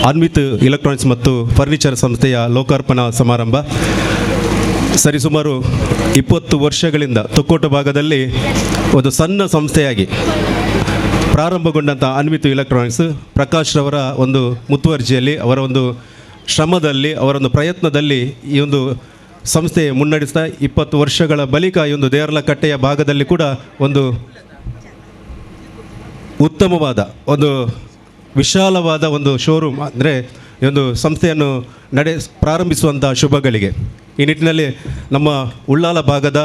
Anvith electronics ಮತ್ತು furniture ಸಂಸ್ಥೆಯ ಲೋಕಾರ್ಪಣಾ ಸಮಾರಂಭ. ಸರಿಸುಮಾರು 20 ವರ್ಷಗಳಿಂದ ತೊಕ್ಕೊಟ್ಟು ಭಾಗದಲ್ಲಿ ಒಂದು ಸಣ್ಣ ಸಂಸ್ಥೆಯಾಗಿ ಪ್ರಾರಂಭಗೊಂಡಂಥ ಅನ್ವಿತ್ ಎಲೆಕ್ಟ್ರಾನಿಕ್ಸ್ ಪ್ರಕಾಶ್ ರವರ ಒಂದು ಮುತುವರ್ಜಿಯಲ್ಲಿ, ಅವರ ಒಂದು ಶ್ರಮದಲ್ಲಿ, ಅವರ ಒಂದು ಪ್ರಯತ್ನದಲ್ಲಿ ಈ ಒಂದು ಸಂಸ್ಥೆ ಮುನ್ನಡೆಸ್ತಾ 20 ವರ್ಷಗಳ ಬಳಿಕ ಈ ಒಂದು ದೇರ್ಲಕಟ್ಟೆಯ ಭಾಗದಲ್ಲಿ ಕೂಡ ಒಂದು ಉತ್ತಮವಾದ, ಒಂದು ವಿಶಾಲವಾದ ಒಂದು ಶೋರೂಮ್, ಅಂದರೆ ಈ ಒಂದು ಸಂಸ್ಥೆಯನ್ನು ಪ್ರಾರಂಭಿಸುವಂಥ ಶುಭಗಳಿಗೆ. ಈ ನಿಟ್ಟಿನಲ್ಲಿ ನಮ್ಮ ಉಳ್ಳಾಲ ಭಾಗದ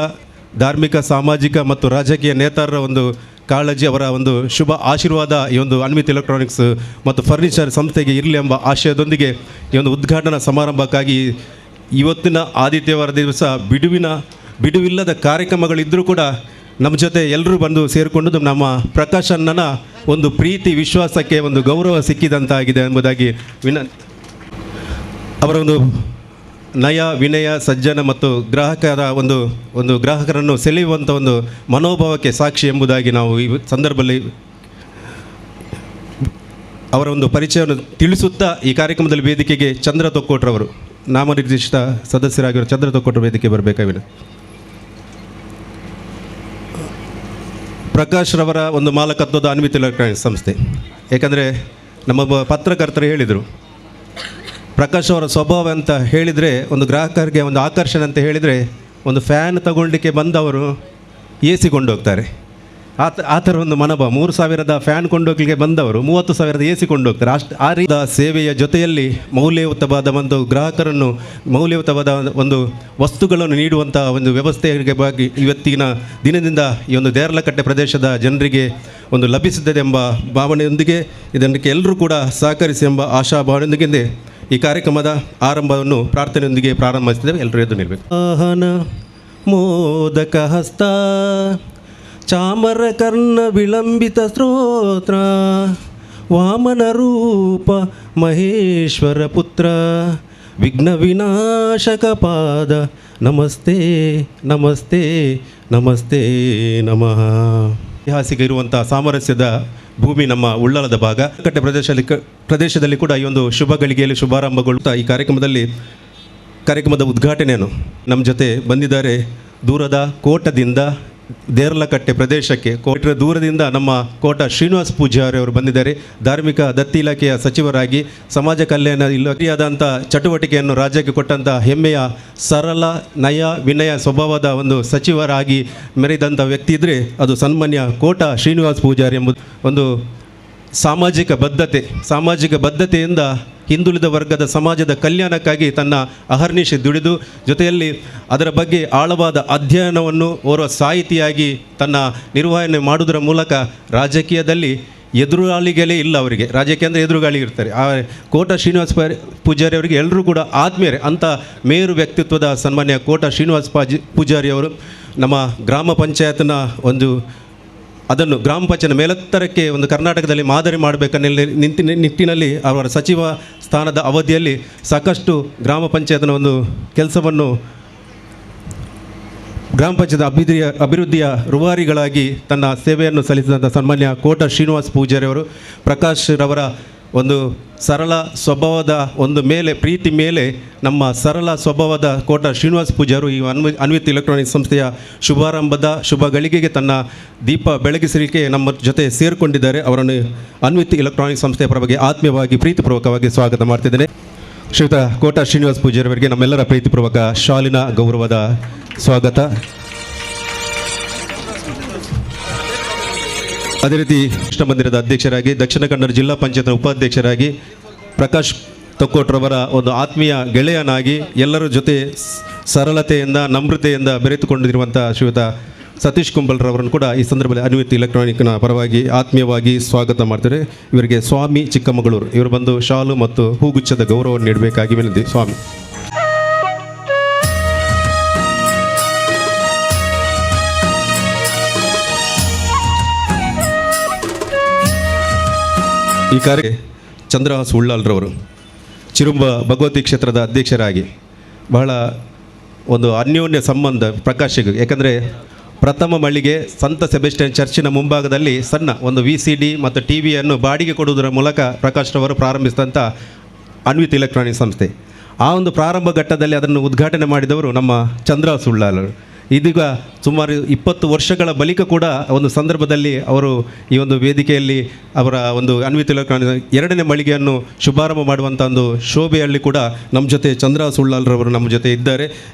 ಧಾರ್ಮಿಕ, ಸಾಮಾಜಿಕ ಮತ್ತು ರಾಜಕೀಯ ನೇತಾರರ ಒಂದು ಕಾಳಜಿ, ಅವರ ಒಂದು ಶುಭ ಆಶೀರ್ವಾದ ಈ ಒಂದು ಅನ್ವಿತ್ ಎಲೆಕ್ಟ್ರಾನಿಕ್ಸ್ ಮತ್ತು ಫರ್ನಿಚರ್ ಸಂಸ್ಥೆಗೆ ಇರಲಿ ಎಂಬ ಆಶಯದೊಂದಿಗೆ ಈ ಒಂದು ಉದ್ಘಾಟನಾ ಸಮಾರಂಭಕ್ಕಾಗಿ ಇವತ್ತಿನ ಆದಿತ್ಯವಾರ ದಿವಸ ಬಿಡುವಿಲ್ಲದ ಕಾರ್ಯಕ್ರಮಗಳಿದ್ದರೂ ಕೂಡ ನಮ್ಮ ಜೊತೆ ಎಲ್ಲರೂ ಬಂದು ಸೇರಿಕೊಂಡು ನಮ್ಮ ಪ್ರಕಾಶ್ ಅಣ್ಣನ ಒಂದು ಪ್ರೀತಿ ವಿಶ್ವಾಸಕ್ಕೆ ಒಂದು ಗೌರವ ಸಿಕ್ಕಿದಂತಾಗಿದೆ ಎಂಬುದಾಗಿ ಅವರ ಒಂದು ನಯ ವಿನಯ ಸಜ್ಜನ ಮತ್ತು ಗ್ರಾಹಕರ ಒಂದು ಒಂದು ಗ್ರಾಹಕರನ್ನು ಸೆಳೆಯುವಂಥ ಒಂದು ಮನೋಭಾವಕ್ಕೆ ಸಾಕ್ಷಿ ಎಂಬುದಾಗಿ ನಾವು ಈ ಸಂದರ್ಭದಲ್ಲಿ ಅವರ ಒಂದು ಪರಿಚಯವನ್ನು ತಿಳಿಸುತ್ತಾ, ಈ ಕಾರ್ಯಕ್ರಮದಲ್ಲಿ ವೇದಿಕೆಗೆ ಚಂದ್ರ ತೊಕ್ಕೋಟ್ರವರು, ನಾಮನಿರ್ದೇಶಿತ ಸದಸ್ಯರಾಗಿರೋ ಚಂದ್ರ ತೊಕ್ಕೋಟ್ರ ವೇದಿಕೆ ಬರಬೇಕಾಗಿದೆ. ಪ್ರಕಾಶ್ ರವರ ಒಂದು ಮಾಲಕತ್ವದ ಅನ್ವಿತ್ ಎಲೆಕ್ಟ್ರಾನಿಕ್ಸ್ ಸಂಸ್ಥೆ. ಏಕೆಂದರೆ ನಮ್ಮ ಪತ್ರಕರ್ತರು ಹೇಳಿದರು, ಪ್ರಕಾಶ್ ಅವರ ಸ್ವಭಾವ ಅಂತ ಹೇಳಿದರೆ, ಒಂದು ಗ್ರಾಹಕರಿಗೆ ಒಂದು ಆಕರ್ಷಣೆ ಅಂತ ಹೇಳಿದರೆ, ಒಂದು ಫ್ಯಾನ್ ತಗೊಳ್ಳಿಕ್ಕೆ ಬಂದವರು ಎ ಸಿ ಕೊಂಡೋಗ್ತಾರೆ. ಆ ಥರ ಒಂದು ಮನೋಭಾವ. 3,000 ಫ್ಯಾನ್ ಕೊಂಡೋಗ್ಲಿಕ್ಕೆ ಬಂದವರು 30,000 ಎ ಸಿ ಕೊಂಡೋಗ್ತಾರೆ. ಅಷ್ಟು ಆ ರೀತಿಯ ಸೇವೆಯ ಜೊತೆಯಲ್ಲಿ ಮೌಲ್ಯಯುತವಾದ ಒಂದು ಗ್ರಾಹಕರನ್ನು, ಮೌಲ್ಯಯುತವಾದ ಒಂದು ವಸ್ತುಗಳನ್ನು ನೀಡುವಂಥ ಒಂದು ವ್ಯವಸ್ಥೆಗೆ ಬಗ್ಗೆ ಇವತ್ತಿನ ದಿನದಿಂದ ಈ ಒಂದು ದೇರ್ಲಕಟ್ಟೆ ಪ್ರದೇಶದ ಜನರಿಗೆ ಒಂದು ಲಭಿಸುತ್ತದೆ ಎಂಬ ಭಾವನೆಯೊಂದಿಗೆ ಇದಕ್ಕೆ ಎಲ್ಲರೂ ಕೂಡ ಸಹಕರಿಸಿ ಎಂಬ ಆಶಾಭಾವನೆಯೊಂದಿಗೆ ಈ ಕಾರ್ಯಕ್ರಮದ ಆರಂಭವನ್ನು ಪ್ರಾರ್ಥನೆಯೊಂದಿಗೆ ಪ್ರಾರಂಭಿಸಿದ್ದೇವೆ. ಎಲ್ಲರೂ ಎದ್ದು ನಿಲ್ಲಬೇಕು. ಆಹನ ಮೋದಕ ಹಸ್ತ ಚಾಮರ ಕರ್ಣ ವಿಳಂಬಿತ ಸ್ತೋತ್ರ ವಾಮನ ರೂಪ ಮಹೇಶ್ವರ ಪುತ್ರ ವಿಘ್ನ ವಿನಾಶಕ ಪಾದ ನಮಸ್ತೆ ನಮಸ್ತೆ ನಮಸ್ತೆ ನಮಃ. ಐತಿಹಾಸಿಕ ಇರುವಂಥ ಸಾಮರಸ್ಯದ ಭೂಮಿ ನಮ್ಮ ಉಳ್ಳಾಲದ ಭಾಗ. ಕಟ್ಟೆ ಪ್ರದೇಶದಲ್ಲಿ ಕೂಡ ಈ ಒಂದು ಶುಭ ಗಳಿಗೆಯಲ್ಲಿ ಶುಭಾರಂಭಗೊಳ್ಳುತ್ತಾ ಈ ಕಾರ್ಯಕ್ರಮದ ಉದ್ಘಾಟನೆಯನ್ನು ನಮ್ಮ ಜೊತೆ ಬಂದಿದ್ದಾರೆ. ದೂರದ ಕೋಟದಿಂದ ದೇರ್ಲಕಟ್ಟೆ ಪ್ರದೇಶಕ್ಕೆ ಕೋಟೆ ದೂರದಿಂದ ನಮ್ಮ ಕೋಟ ಶ್ರೀನಿವಾಸ್ ಪೂಜಾರಿ ಅವರು ಬಂದಿದ್ದಾರೆ. ಧಾರ್ಮಿಕ ದತ್ತಿ ಇಲಾಖೆಯ ಸಚಿವರಾಗಿ ಸಮಾಜ ಕಲ್ಯಾಣ ಇಲಾಖೆಯಾದಂಥ ಚಟುವಟಿಕೆಯನ್ನು ರಾಜ್ಯಕ್ಕೆ ಕೊಟ್ಟಂಥ ಹೆಮ್ಮೆಯ ಸರಳ ನಯ ವಿನಯ ಸ್ವಭಾವದ ಒಂದು ಸಚಿವರಾಗಿ ಮೆರೆದಂಥ ವ್ಯಕ್ತಿ ಇದ್ದರೆ ಅದು ಸನ್ಮಾನ್ಯ ಕೋಟ ಶ್ರೀನಿವಾಸ್ ಪೂಜಾರಿ ಎಂಬುದು. ಒಂದು ಸಾಮಾಜಿಕ ಬದ್ಧತೆಯಿಂದ ಹಿಂದುಳಿದ ವರ್ಗದ ಸಮಾಜದ ಕಲ್ಯಾಣಕ್ಕಾಗಿ ತನ್ನ ಅಹರ್ನಿಶಿ ದುಡಿದು ಜೊತೆಯಲ್ಲಿ ಅದರ ಬಗ್ಗೆ ಆಳವಾದ ಅಧ್ಯಯನವನ್ನು ಓರ್ವ ಸಾಹಿತಿಯಾಗಿ ತನ್ನ ನಿರ್ವಹಣೆ ಮಾಡುವುದರ ಮೂಲಕ ರಾಜಕೀಯದಲ್ಲಿ ಎದುರಾಳಿಗಳೇ ಇಲ್ಲ ಅವರಿಗೆ. ರಾಜಕೀಯ ಅಂದರೆ ಎದುರುಗಾಳಿ ಇರ್ತಾರೆ. ಆ ಕೋಟ ಶ್ರೀನಿವಾಸ ಪೂಜಾರಿ ಅವರಿಗೆ ಎಲ್ಲರೂ ಕೂಡ ಆತ್ಮೀಯರೇ. ಅಂಥ ಮೇರು ವ್ಯಕ್ತಿತ್ವದ ಸನ್ಮಾನ್ಯ ಕೋಟ ಶ್ರೀನಿವಾಸ ಪೂಜಾರಿ ಅವರು ನಮ್ಮ ಗ್ರಾಮ ಪಂಚಾಯತ್ನ ಒಂದು ಅದನ್ನು ಗ್ರಾಮ ಪಂಚಾಯತ್ ಮೇಲೆತ್ತರಕ್ಕೆ ಒಂದು ಕರ್ನಾಟಕದಲ್ಲಿ ಮಾದರಿ ಮಾಡಬೇಕನ್ನೋ ನಿಟ್ಟಿನಲ್ಲಿ ಅವರ ಸಚಿವ ಸ್ಥಾನದ ಅವಧಿಯಲ್ಲಿ ಸಾಕಷ್ಟು ಗ್ರಾಮ ಪಂಚಾಯತ್ನ ಒಂದು ಕೆಲಸವನ್ನು ಗ್ರಾಮ ಪಂಚಾಯತ್ ಅಭಿವೃದ್ಧಿಯ ರೂವಾರಿಗಳಾಗಿ ತನ್ನ ಸೇವೆಯನ್ನು ಸಲ್ಲಿಸಿದಂಥ ಸನ್ಮಾನ್ಯ ಕೋಟ ಶ್ರೀನಿವಾಸ್ ಪೂಜಾರಿ ಅವರು ಪ್ರಕಾಶ್ ರವರ ಒಂದು ಸರಳ ಸ್ವಭಾವದ ಒಂದು ಮೇಲೆ ಪ್ರೀತಿ ಮೇಲೆ ನಮ್ಮ ಸರಳ ಸ್ವಭಾವದ ಕೋಟ ಶ್ರೀನಿವಾಸ್ ಪೂಜಾರು ಈ ಅನ್ವಿತ್ ಎಲೆಕ್ಟ್ರಾನಿಕ್ಸ್ ಸಂಸ್ಥೆಯ ಶುಭಾರಂಭದ ಶುಭ ಗಳಿಗೆಗೆ ತನ್ನ ದೀಪ ಬೆಳಗಿಸಲಿಕ್ಕೆ ನಮ್ಮ ಜೊತೆ ಸೇರಿಕೊಂಡಿದ್ದಾರೆ. ಅವರನ್ನು ಅನ್ವಿತ್ ಎಲೆಕ್ಟ್ರಾನಿಕ್ಸ್ ಸಂಸ್ಥೆಯ ಪರವಾಗಿ ಆತ್ಮೀಯವಾಗಿ ಪ್ರೀತಿಪೂರ್ವಕವಾಗಿ ಸ್ವಾಗತ ಮಾಡ್ತಿದ್ದೇನೆ. ಶ್ರೀಯುತ ಕೋಟ ಶ್ರೀನಿವಾಸ್ ಪೂಜಾರಿ ಅವರಿಗೆ ನಮ್ಮೆಲ್ಲರ ಪ್ರೀತಿಪೂರ್ವಕ ಶಾಲಿನ ಗೌರವದ ಸ್ವಾಗತ. ಅದೇ ರೀತಿ ಕೃಷ್ಣ ಮಂದಿರದ ಅಧ್ಯಕ್ಷರಾಗಿ, ದಕ್ಷಿಣ ಕನ್ನಡ ಜಿಲ್ಲಾ ಪಂಚಾಯತ್ನ ಉಪಾಧ್ಯಕ್ಷರಾಗಿ ಪ್ರಕಾಶ್ ತೊಕ್ಕೋಟ್ರವರ ಒಂದು ಆತ್ಮೀಯ ಗೆಳೆಯನಾಗಿ ಎಲ್ಲರ ಜೊತೆ ಸರಳತೆಯಿಂದ ನಮ್ರತೆಯಿಂದ ಬೆರೆತುಕೊಂಡಿರುವಂಥ ಶ್ರೀಯುತ ಸತೀಶ್ ಕುಂಬಲ್ರವರನ್ನು ಕೂಡ ಈ ಸಂದರ್ಭದಲ್ಲಿ ಅನ್ವಿತ್ ಎಲೆಕ್ಟ್ರಾನಿಕ್ನ ಪರವಾಗಿ ಆತ್ಮೀಯವಾಗಿ ಸ್ವಾಗತ ಮಾಡ್ತಾರೆ. ಇವರಿಗೆ ಸ್ವಾಮಿ ಚಿಕ್ಕಮಗಳೂರು ಇವರು ಬಂದು ಶಾಲು ಮತ್ತು ಹೂಗುಚ್ಛದ ಗೌರವವನ್ನು ನೀಡಬೇಕಾಗಿ ವಿನಂತಿ. ಸ್ವಾಮಿ. ಈ ಕಾರ್ಯ ಚಂದ್ರಹಾಸ್ ಉಳ್ಳಾಲ್ರವರು ಚಿರುಂಬ ಭಗವತಿ ಕ್ಷೇತ್ರದ ಅಧ್ಯಕ್ಷರಾಗಿ ಬಹಳ ಒಂದು ಅನ್ಯೋನ್ಯ ಸಂಬಂಧ ಪ್ರಕಾಶಿಗೆ. ಯಾಕಂದರೆ ಪ್ರಥಮ ಮಳಿಗೆ ಸಂತ ಸೆಬೆಸ್ಟಿಯನ್ ಚರ್ಚಿನ ಮುಂಭಾಗದಲ್ಲಿ ಸಣ್ಣ ಒಂದು VCD ಮತ್ತು ಟಿ ವಿಯನ್ನು ಬಾಡಿಗೆ ಕೊಡುವುದರ ಮೂಲಕ ಪ್ರಕಾಶ್ ರವರು ಪ್ರಾರಂಭಿಸಿದಂಥ ಅನ್ವಿತ್ ಎಲೆಕ್ಟ್ರಾನಿಕ್ ಸಂಸ್ಥೆ. ಆ ಒಂದು ಪ್ರಾರಂಭ ಘಟ್ಟದಲ್ಲಿ ಅದನ್ನು ಉದ್ಘಾಟನೆ ಮಾಡಿದವರು ನಮ್ಮ ಚಂದ್ರ ಸುಳ್ಳಾಲರು. ಇದೀಗ ಸುಮಾರು 20 ವರ್ಷಗಳ ಬಳಿಕ ಕೂಡ ಒಂದು ಸಂದರ್ಭದಲ್ಲಿ ಅವರು ಈ ಒಂದು ವೇದಿಕೆಯಲ್ಲಿ ಅವರ ಒಂದು ಅನ್ವಿತ್ ಎಲೆಕ್ಟ್ರಾನಿಕ್ ಎರಡನೇ ಮಳಿಗೆಯನ್ನು ಶುಭಾರಂಭ ಮಾಡುವಂಥ ಒಂದು ಶೋಭೆಯಲ್ಲಿ ಕೂಡ ನಮ್ಮ ಜೊತೆ ಚಂದ್ರ ಸುಳ್ಳಾಲ್ರವರು ನಮ್ಮ ಜೊತೆ ಇದ್ದಾರೆ.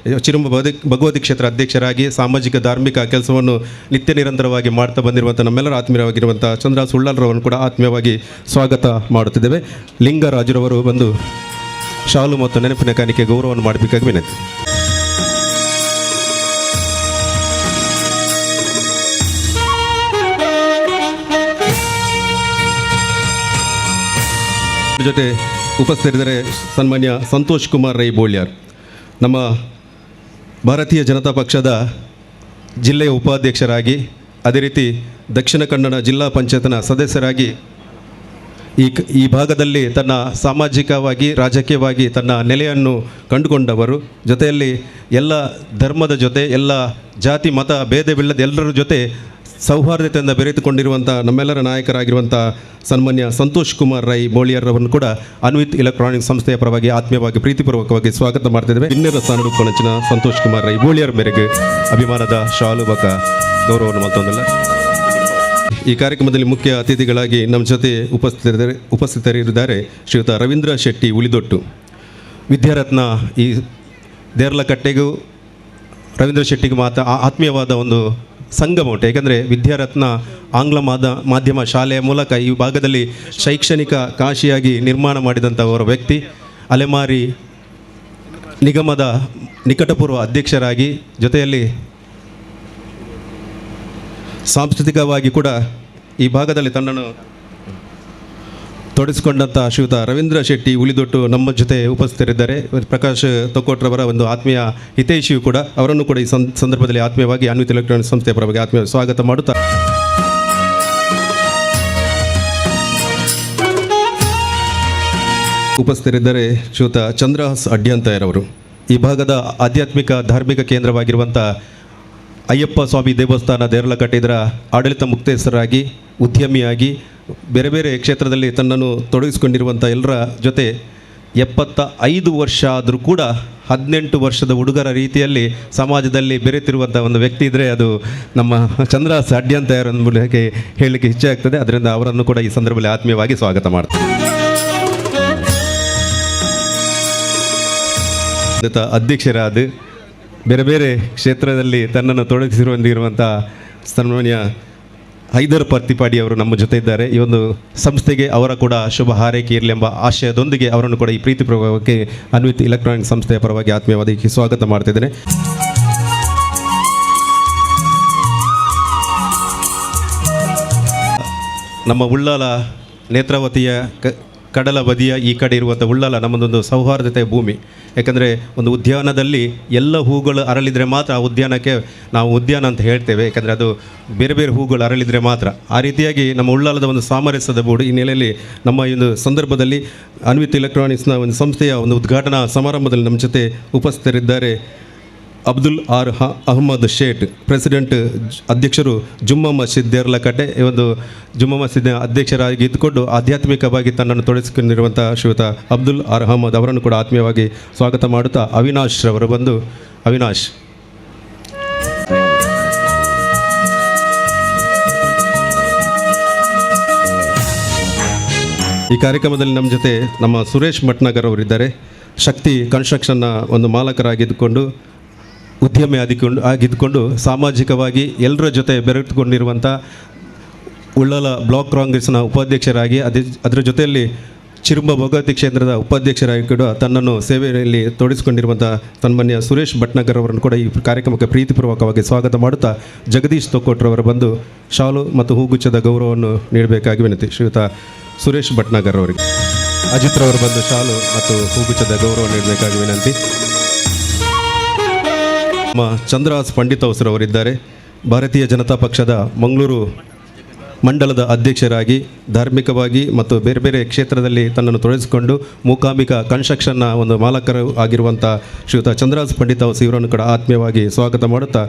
ಚಿರುಂಬ ಭಗವತಿ ಕ್ಷೇತ್ರ ಅಧ್ಯಕ್ಷರಾಗಿ ಸಾಮಾಜಿಕ ಧಾರ್ಮಿಕ ಕೆಲಸವನ್ನು ನಿತ್ಯ ನಿರಂತರವಾಗಿ ಮಾಡ್ತಾ ಬಂದಿರುವಂಥ ನಮ್ಮೆಲ್ಲರ ಆತ್ಮೀಯವಾಗಿರುವಂಥ ಚಂದ್ರ ಸುಳ್ಳಾಲ್ರವರನ್ನು ಕೂಡ ಆತ್ಮೀಯವಾಗಿ ಸ್ವಾಗತ ಮಾಡುತ್ತಿದ್ದೇವೆ. ಲಿಂಗರಾಜುರವರು ಬಂದು ಶಾಲು ಮತ್ತು ನೆನಪಿನ ಕಾಣಿಕೆ ಗೌರವವನ್ನು ಮಾಡಬೇಕಾಗಿ ವಿನಂತಿ. ಜೊತೆ ಉಪಸ್ಥಿತರಿದ್ದರೆ ಸನ್ಮಾನ್ಯ ಸಂತೋಷ್ ಕುಮಾರ್ ರೈ ಬೋಳ್ಯಾರ್, ನಮ್ಮ ಭಾರತೀಯ ಜನತಾ ಪಕ್ಷದ ಜಿಲ್ಲೆಯ ಉಪಾಧ್ಯಕ್ಷರಾಗಿ, ಅದೇ ರೀತಿ ದಕ್ಷಿಣ ಕನ್ನಡ ಜಿಲ್ಲಾ ಪಂಚಾಯತ್ನ ಸದಸ್ಯರಾಗಿ ಈ ಭಾಗದಲ್ಲಿ ತನ್ನ ಸಾಮಾಜಿಕವಾಗಿ ರಾಜಕೀಯವಾಗಿ ತನ್ನ ನೆಲೆಯನ್ನು ಕಂಡುಕೊಂಡವರು. ಜೊತೆಯಲ್ಲಿ ಎಲ್ಲ ಧರ್ಮದ ಜೊತೆ, ಎಲ್ಲ ಜಾತಿ ಮತ ಭೇದವಿಲ್ಲದೆ ಎಲ್ಲರ ಜೊತೆ ಸೌಹಾರ್ದತೆಯಿಂದ ಬೆರೆತುಕೊಂಡಿರುವಂಥ ನಮ್ಮೆಲ್ಲರ ನಾಯಕರಾಗಿರುವಂಥ ಸನ್ಮಾನ್ಯ ಸಂತೋಷ್ ಕುಮಾರ್ ರೈ ಬೋಳಿಯರ್ರವರನ್ನು ಕೂಡ ಅನ್ವಿತ್ ಎಲೆಕ್ಟ್ರಾನಿಕ್ಸ್ ಸಂಸ್ಥೆಯ ಪರವಾಗಿ ಆತ್ಮೀಯವಾಗಿ ಪ್ರೀತಿಪೂರ್ವಕವಾಗಿ ಸ್ವಾಗತ ಮಾಡ್ತಿದ್ದೇವೆ. ಇನ್ನರ ಸ್ಥಾನ ಕೊನಚಿನ ಸಂತೋಷ್ ಕುಮಾರ್ ರೈ ಬೋಳಿಯರ್ ಮೇರೆಗೆ ಅಭಿಮಾನದ ಶಾಲು ಬಕ ಗೌರವವನ್ನು ಮತ್ತೊಂದಲ್ಲ. ಈ ಕಾರ್ಯಕ್ರಮದಲ್ಲಿ ಮುಖ್ಯ ಅತಿಥಿಗಳಾಗಿ ನಮ್ಮ ಜೊತೆ ಉಪಸ್ಥಿತರಿದ್ದಾರೆ ಶ್ರೀಯುತ ರವೀಂದ್ರ ಶೆಟ್ಟಿ ಉಳಿದೊಟ್ಟು, ವಿದ್ಯಾರತ್ನ. ಈ ದೇರ್ಲಕಟ್ಟೆಗೂ ರವೀಂದ್ರ ಶೆಟ್ಟಿಗೂ ಮಾತ್ರ ಆತ್ಮೀಯವಾದ ಒಂದು ಸಂಗಮ ಉಂಟು. ಏಕೆಂದರೆ ವಿದ್ಯಾರತ್ನ ಆಂಗ್ಲ ಮಾಧ್ಯಮ ಶಾಲೆಯ ಮೂಲಕ ಈ ಭಾಗದಲ್ಲಿ ಶೈಕ್ಷಣಿಕ ಕಾಶಿಯಾಗಿ ನಿರ್ಮಾಣ ಮಾಡಿದಂಥವರ ವ್ಯಕ್ತಿ. ಅಲೆಮಾರಿ ನಿಗಮದ ನಿಕಟಪೂರ್ವ ಅಧ್ಯಕ್ಷರಾಗಿ, ಜೊತೆಯಲ್ಲಿ ಸಾಂಸ್ಕೃತಿಕವಾಗಿ ಕೂಡ ಈ ಭಾಗದಲ್ಲಿ ತನ್ನನ್ನು ತೊಡಗಿಸಿಕೊಂಡಂಥ ಶ್ರೀಯುತ ರವೀಂದ್ರ ಶೆಟ್ಟಿ ಉಳಿದೊಟ್ಟು ನಮ್ಮ ಜೊತೆ ಉಪಸ್ಥಿತರಿದ್ದಾರೆ. ಪ್ರಕಾಶ್ ತೊಕ್ಕೋಟ್ರವರ ಒಂದು ಆತ್ಮೀಯ ಹಿತೈಷಿಯು ಕೂಡ, ಅವರನ್ನು ಕೂಡ ಈ ಸಂದರ್ಭದಲ್ಲಿ ಆತ್ಮೀಯವಾಗಿ ಅನ್ವಿತ್ ಎಲೆಕ್ಟ್ರಾನಿಕ್ಸ್ ಸಂಸ್ಥೆಯ ಪರವಾಗಿ ಆತ್ಮೀಯ ಸ್ವಾಗತ ಮಾಡುತ್ತಾ ಉಪಸ್ಥಿತರಿದ್ದಾರೆ ಶ್ರೀಯುತ ಚಂದ್ರಹಾಸ್ ಅಡ್ಯಂತಾಯರವರು. ಈ ಭಾಗದ ಆಧ್ಯಾತ್ಮಿಕ ಧಾರ್ಮಿಕ ಕೇಂದ್ರವಾಗಿರುವಂಥ ಅಯ್ಯಪ್ಪ ಸ್ವಾಮಿ ದೇವಸ್ಥಾನ ದೇರಳಕಟ್ಟೆ ಇದರ ಆಡಳಿತ ಮುಕ್ತೇಸರಾಗಿ, ಉದ್ಯಮಿಯಾಗಿ ಬೇರೆ ಬೇರೆ ಕ್ಷೇತ್ರದಲ್ಲಿ ತನ್ನನ್ನು ತೊಡಗಿಸಿಕೊಂಡಿರುವಂಥ ಎಲ್ಲರ ಜೊತೆ 75 ವರ್ಷ ಆದರೂ ಕೂಡ 18 ವರ್ಷದ ಹುಡುಗರ ರೀತಿಯಲ್ಲಿ ಸಮಾಜದಲ್ಲಿ ಬೆರೆತಿರುವಂಥ ಒಂದು ವ್ಯಕ್ತಿ ಇದ್ದರೆ ಅದು ನಮ್ಮ ಚಂದ್ರಹಾಸ್ ಅಡ್ಯಂತಾಯರ್ ಎಂಬುದಕ್ಕೆ ಹೇಳಲಿಕ್ಕೆ ಇಚ್ಛೆ ಆಗ್ತದೆ. ಅದರಿಂದ ಅವರನ್ನು ಕೂಡ ಈ ಸಂದರ್ಭದಲ್ಲಿ ಆತ್ಮೀಯವಾಗಿ ಸ್ವಾಗತ ಮಾಡ್ತಾರೆ. ಅಧ್ಯಕ್ಷರಾದ ಬೇರೆ ಬೇರೆ ಕ್ಷೇತ್ರದಲ್ಲಿ ತನ್ನನ್ನು ತೊಡಗಿಸಿರುವಂತಿರುವಂಥ ಸನ್ಮಾನ್ಯ ಹೈದರ್ ಪರ್ತಿಪಾಡಿ ಅವರು ನಮ್ಮ ಜೊತೆ ಇದ್ದಾರೆ. ಈ ಒಂದು ಸಂಸ್ಥೆಗೆ ಅವರ ಕೂಡ ಶುಭ ಹಾರೈಕೆ ಇರಲಿ ಎಂಬ ಆಶಯದೊಂದಿಗೆ ಅವರನ್ನು ಕೂಡ ಈ ಪ್ರೀತಿ ಪ್ರಭಾವಕ್ಕೆ ಅನ್ವಿತ್ ಎಲೆಕ್ಟ್ರಾನಿಕ್ ಸಂಸ್ಥೆಯ ಪರವಾಗಿ ಆತ್ಮೀಯವಾಗಿ ಸ್ವಾಗತ ಮಾಡ್ತಿದ್ದೇನೆ. ನಮ್ಮ ಉಳ್ಳಾಲ ನೇತ್ರಾವತಿಯ ಕಡಲ ಬದಿಯ ಈ ಕಡೆ ಇರುವಂಥ ಉಳ್ಳಾಲ ನಮ್ಮದೊಂದು ಸೌಹಾರ್ದತೆಯ ಭೂಮಿ. ಯಾಕಂದರೆ ಒಂದು ಉದ್ಯಾನದಲ್ಲಿ ಎಲ್ಲ ಹೂಗಳು ಅರಳಿದರೆ ಮಾತ್ರ ಆ ಉದ್ಯಾನಕ್ಕೆ ನಾವು ಉದ್ಯಾನ ಅಂತ ಹೇಳ್ತೇವೆ. ಯಾಕಂದರೆ ಅದು ಬೇರೆ ಬೇರೆ ಹೂಗಳು ಅರಳಿದರೆ ಮಾತ್ರ. ಆ ರೀತಿಯಾಗಿ ನಮ್ಮ ಉಳ್ಳಾಲದ ಒಂದು ಸಾಮರಸ್ಯದ ಬೋರ್ಡ್. ಈ ನೆಲೆಯಲ್ಲಿ ನಮ್ಮ ಈ ಒಂದು ಸಂದರ್ಭದಲ್ಲಿ ಅನ್ವಿತ್ ಎಲೆಕ್ಟ್ರಾನಿಕ್ಸ್ನ ಒಂದು ಸಂಸ್ಥೆಯ ಒಂದು ಉದ್ಘಾಟನಾ ಸಮಾರಂಭದಲ್ಲಿ ನಮ್ಮ ಜೊತೆ ಉಪಸ್ಥಿತರಿದ್ದಾರೆ ಅಬ್ದುಲ್ ಆರ್ ಅಹ್ಮದ್ ಶೇಟ್, ಪ್ರೆಸಿಡೆಂಟ್, ಅಧ್ಯಕ್ಷರು ಜುಮ್ಮಾ ಮಸೀದ್ ದೇರ್ಲಕಟ್ಟೆ. ಈ ಒಂದು ಜುಮ್ಮಾ ಮಸೀದ್ನ ಅಧ್ಯಕ್ಷರಾಗಿ ಇದ್ದುಕೊಂಡು ಆಧ್ಯಾತ್ಮಿಕವಾಗಿ ತನ್ನನ್ನು ತೊಡಗಿಸಿಕೊಂಡಿರುವಂಥ ಶ್ರೀಯುತ ಅಬ್ದುಲ್ ಆರ್ ಅಹ್ಮದ್ ಅವರನ್ನು ಕೂಡ ಆತ್ಮೀಯವಾಗಿ ಸ್ವಾಗತ ಮಾಡುತ್ತಾ ಅವಿನಾಶ್ ರವರು ಬಂದು ಅವಿನಾಶ್ ಈ ಕಾರ್ಯಕ್ರಮದಲ್ಲಿ ನಮ್ಮ ಜೊತೆ ನಮ್ಮ ಸುರೇಶ್ ಭಟ್ನಾಗರ್ ಅವರಿದ್ದಾರೆ. ಶಕ್ತಿ ಕನ್ಸ್ಟ್ರಕ್ಷನ್ನ ಒಂದು ಮಾಲಕರಾಗಿದ್ದುಕೊಂಡು ಉದ್ಯಮಿ ಆಗಿದ್ದುಕೊಂಡು ಸಾಮಾಜಿಕವಾಗಿ ಎಲ್ಲರ ಜೊತೆ ಬೆರೆತುಕೊಂಡಿರುವಂಥ ಉಳ್ಳಾಲ ಬ್ಲಾಕ್ ಕಾಂಗ್ರೆಸ್ನ ಉಪಾಧ್ಯಕ್ಷರಾಗಿ ಅದರ ಜೊತೆಯಲ್ಲಿ ಚಿರುಂಬ ಭಗವತಿ ಕ್ಷೇತ್ರದ ಉಪಾಧ್ಯಕ್ಷರಾಗಿ ಕೂಡ ತನ್ನನ್ನು ಸೇವೆಯಲ್ಲಿ ತೊಡಗಿಸಿಕೊಂಡಿರುವಂಥ ಸನ್ಮಾನ್ಯ ಸುರೇಶ್ ಭಟ್ನಾಗರ್ ಅವರನ್ನು ಕೂಡ ಈ ಕಾರ್ಯಕ್ರಮಕ್ಕೆ ಪ್ರೀತಿಪೂರ್ವಕವಾಗಿ ಸ್ವಾಗತ ಮಾಡುತ್ತಾ ಜಗದೀಶ್ ತೊಕ್ಕೋಟ್ರವರು ಬಂದು ಶಾಲು ಮತ್ತು ಹೂಗುಚ್ಛದ ಗೌರವವನ್ನು ನೀಡಬೇಕಾಗಿ ವಿನಂತಿ. ಶ್ರೀಯುತ ಸುರೇಶ್ ಭಟ್ನಾಗರ್ ಅವರಿಗೆ ಅಜಿತ್ ರವರು ಬಂದು ಶಾಲು ಮತ್ತು ಹೂಗುಚ್ಛದ ಗೌರವ ನೀಡಬೇಕಾಗಿ ವಿನಂತಿ. ನಮ್ಮ ಚಂದ್ರಹಾಸ್ ಪಂಡಿತ್ ಅವರಿದ್ದಾರೆ. ಭಾರತೀಯ ಜನತಾ ಪಕ್ಷದ ಮಂಗಳೂರು ಮಂಡಲದ ಅಧ್ಯಕ್ಷರಾಗಿ ಧಾರ್ಮಿಕವಾಗಿ ಮತ್ತು ಬೇರೆ ಬೇರೆ ಕ್ಷೇತ್ರದಲ್ಲಿ ತನ್ನನ್ನು ತೊಡಗಿಸಿಕೊಂಡು ಮೂಕಾಂಬಿಕಾ ಕನ್ಸ್ಟ್ರಕ್ಷನ್ನ ಒಂದು ಮಾಲಕರು ಆಗಿರುವಂಥ ಶ್ರೀಯುತ ಚಂದ್ರಹಾಸ್ ಪಂಡಿತ್ ಹೌಸ್ ಇವರನ್ನು ಕೂಡ ಆತ್ಮೀಯವಾಗಿ ಸ್ವಾಗತ ಮಾಡುತ್ತಾ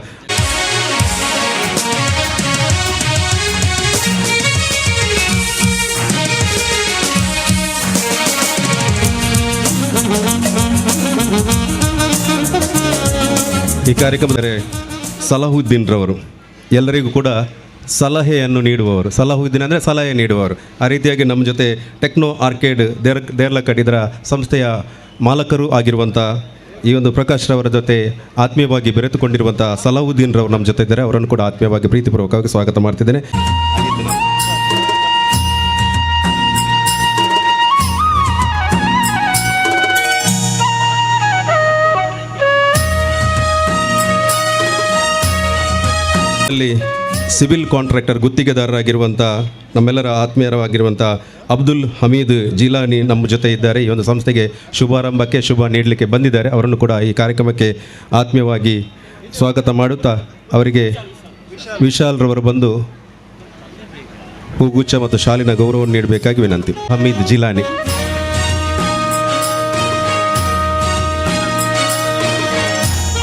ಈ ಕಾರ್ಯಕ್ರಮದ ಸಲಾಹುದ್ದೀನ್ ರವರು ಎಲ್ಲರಿಗೂ ಕೂಡ ಸಲಹೆಯನ್ನು ನೀಡುವವರು. ಸಲಾಹುದ್ದೀನ್ ಅಂದರೆ ಸಲಹೆ ನೀಡುವವರು. ಆ ರೀತಿಯಾಗಿ ನಮ್ಮ ಜೊತೆ ಟೆಕ್ನೋ ಆರ್ಕೇಡ್ ದೇರ್ಲಕಡ್ ಇದರ ಸಂಸ್ಥೆಯ ಮಾಲಕರು ಆಗಿರುವಂಥ ಈ ಒಂದು ಪ್ರಕಾಶ್ ರವರ ಜೊತೆ ಆತ್ಮೀಯವಾಗಿ ಬೆರೆತುಕೊಂಡಿರುವಂಥ ಸಲಾಹುದ್ದೀನ್ ರವರು ನಮ್ಮ ಜೊತೆ ಇದ್ದಾರೆ. ಅವರನ್ನು ಕೂಡ ಆತ್ಮೀಯವಾಗಿ ಪ್ರೀತಿಪೂರ್ವಕವಾಗಿ ಸ್ವಾಗತ ಮಾಡ್ತಿದ್ದೇನೆ. ಅಲ್ಲಿ ಸಿವಿಲ್ ಕಾಂಟ್ರಾಕ್ಟರ್ ಗುತ್ತಿಗೆದಾರರಾಗಿರುವಂಥ ನಮ್ಮೆಲ್ಲರ ಆತ್ಮೀಯರಾಗಿರುವಂಥ ಅಬ್ದುಲ್ ಹಮೀದ್ ಜೀಲಾನಿ ನಮ್ಮ ಜೊತೆ ಇದ್ದಾರೆ. ಈ ಒಂದು ಸಂಸ್ಥೆಗೆ ಶುಭಾರಂಭಕ್ಕೆ ಶುಭ ನೀಡಲಿಕ್ಕೆ ಬಂದಿದ್ದಾರೆ. ಅವರನ್ನು ಕೂಡ ಈ ಕಾರ್ಯಕ್ರಮಕ್ಕೆ ಆತ್ಮೀಯವಾಗಿ ಸ್ವಾಗತ ಮಾಡುತ್ತಾ ಅವರಿಗೆ ವಿಶಾಲ್ ರವರು ಬಂದು ಹೂಗುಚ್ಛ ಮತ್ತು ಶಾಲಿನ ಗೌರವವನ್ನು ನೀಡಬೇಕಾಗಿ ವಿನಂತಿ. ಹಮೀದ್ ಜಿಲಾನಿ.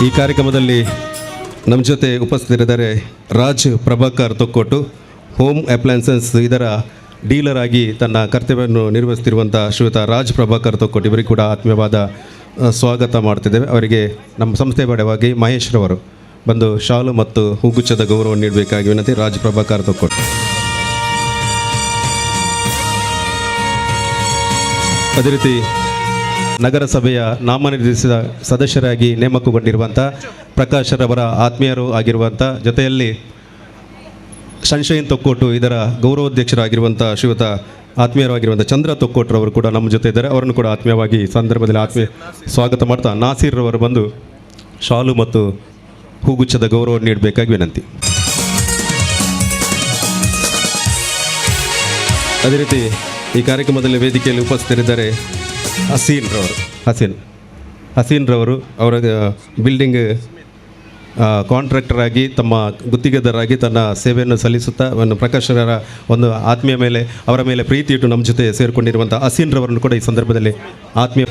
ಈ ಕಾರ್ಯಕ್ರಮದಲ್ಲಿ ನಮ್ಮ ಜೊತೆ ಉಪಸ್ಥಿತರಿದ್ದಾರೆ ರಾಜ್ ಪ್ರಭಾಕರ್ ತೊಕ್ಕೋಟು, ಹೋಮ್ ಅಪ್ಲಯನ್ಸಸ್ ಇದರ ಡೀಲರ್ ಆಗಿ ತನ್ನ ಕರ್ತವ್ಯವನ್ನು ನಿರ್ವಹಿಸುತ್ತಿರುವಂಥ ಶ್ರೀಯುತ ರಾಜ್ ಪ್ರಭಾಕರ್ ತೊಕ್ಕೋಟು ಇವರಿಗೆ ಕೂಡ ಆತ್ಮೀಯವಾದ ಸ್ವಾಗತ ಮಾಡ್ತಿದ್ದೇವೆ. ಅವರಿಗೆ ನಮ್ಮ ಸಂಸ್ಥೆ ಪರವಾಗಿ ಮಹೇಶ್ ರವರು ಬಂದು ಶಾಲು ಮತ್ತು ಹೂಗುಚ್ಛದ ಗೌರವ ನೀಡಬೇಕಾಗಿ ವಿನಂತಿ. ರಾಜ್ ಪ್ರಭಾಕರ್ ತೊಕ್ಕೋಟು. ಅದೇ ರೀತಿ ನಗರಸಭೆಯ ನಾಮನಿರ್ದೇಶಿತ ಸದಸ್ಯರಾಗಿ ನೇಮಕಗೊಂಡಿರುವಂಥ ಪ್ರಕಾಶರವರ ಆತ್ಮೀಯರು ಆಗಿರುವಂಥ ಜೊತೆಯಲ್ಲಿ ಸನ್ಶೈನ್ ತೊಕ್ಕೋಟು ಇದರ ಗೌರವಾಧ್ಯಕ್ಷರಾಗಿರುವಂಥ ಶ್ರೀಯುತ ಆತ್ಮೀಯರಾಗಿರುವಂಥ ಚಂದ್ರ ತೊಕ್ಕೋಟ್ರವರು ಕೂಡ ನಮ್ಮ ಜೊತೆ ಇದ್ದಾರೆ. ಅವರನ್ನು ಕೂಡ ಆತ್ಮೀಯವಾಗಿ ಸಂದರ್ಭದಲ್ಲಿ ಆತ್ಮೀಯ ಸ್ವಾಗತ ಮಾಡ್ತಾ ನಾಸೀರ್ ರವರು ಬಂದು ಶಾಲು ಮತ್ತು ಹೂಗುಚ್ಛದ ಗೌರವ ನೀಡಬೇಕಾಗಿ ವಿನಂತಿ. ಅದೇ ರೀತಿ ಈ ಕಾರ್ಯಕ್ರಮದಲ್ಲಿ ವೇದಿಕೆಯಲ್ಲಿ ಉಪಸ್ಥಿತರಿದ್ದಾರೆ ಹಸೀನ್ ರವರು. ಹಸೀನ್ ಹಸೀನ್ ರವರು ಅವರ ಬಿಲ್ಡಿಂಗ್ ಕಾಂಟ್ರಾಕ್ಟರ್ ಆಗಿ ತಮ್ಮ ಗುತ್ತಿಗೆದಾರರಾಗಿ ತನ್ನ ಸೇವೆಯನ್ನು ಸಲ್ಲಿಸುತ್ತಾ ಒಂದು ಪ್ರಕಾಶರ ಒಂದು ಆತ್ಮೀಯ ಮೇಲೆ ಅವರ ಮೇಲೆ ಪ್ರೀತಿ ಇಟ್ಟು ನಮ್ಮ ಜೊತೆ ಸೇರಿಕೊಂಡಿರುವಂಥ ಹಸೀನ್ ರವರನ್ನು ಕೂಡ ಈ ಸಂದರ್ಭದಲ್ಲಿ ಆತ್ಮೀಯ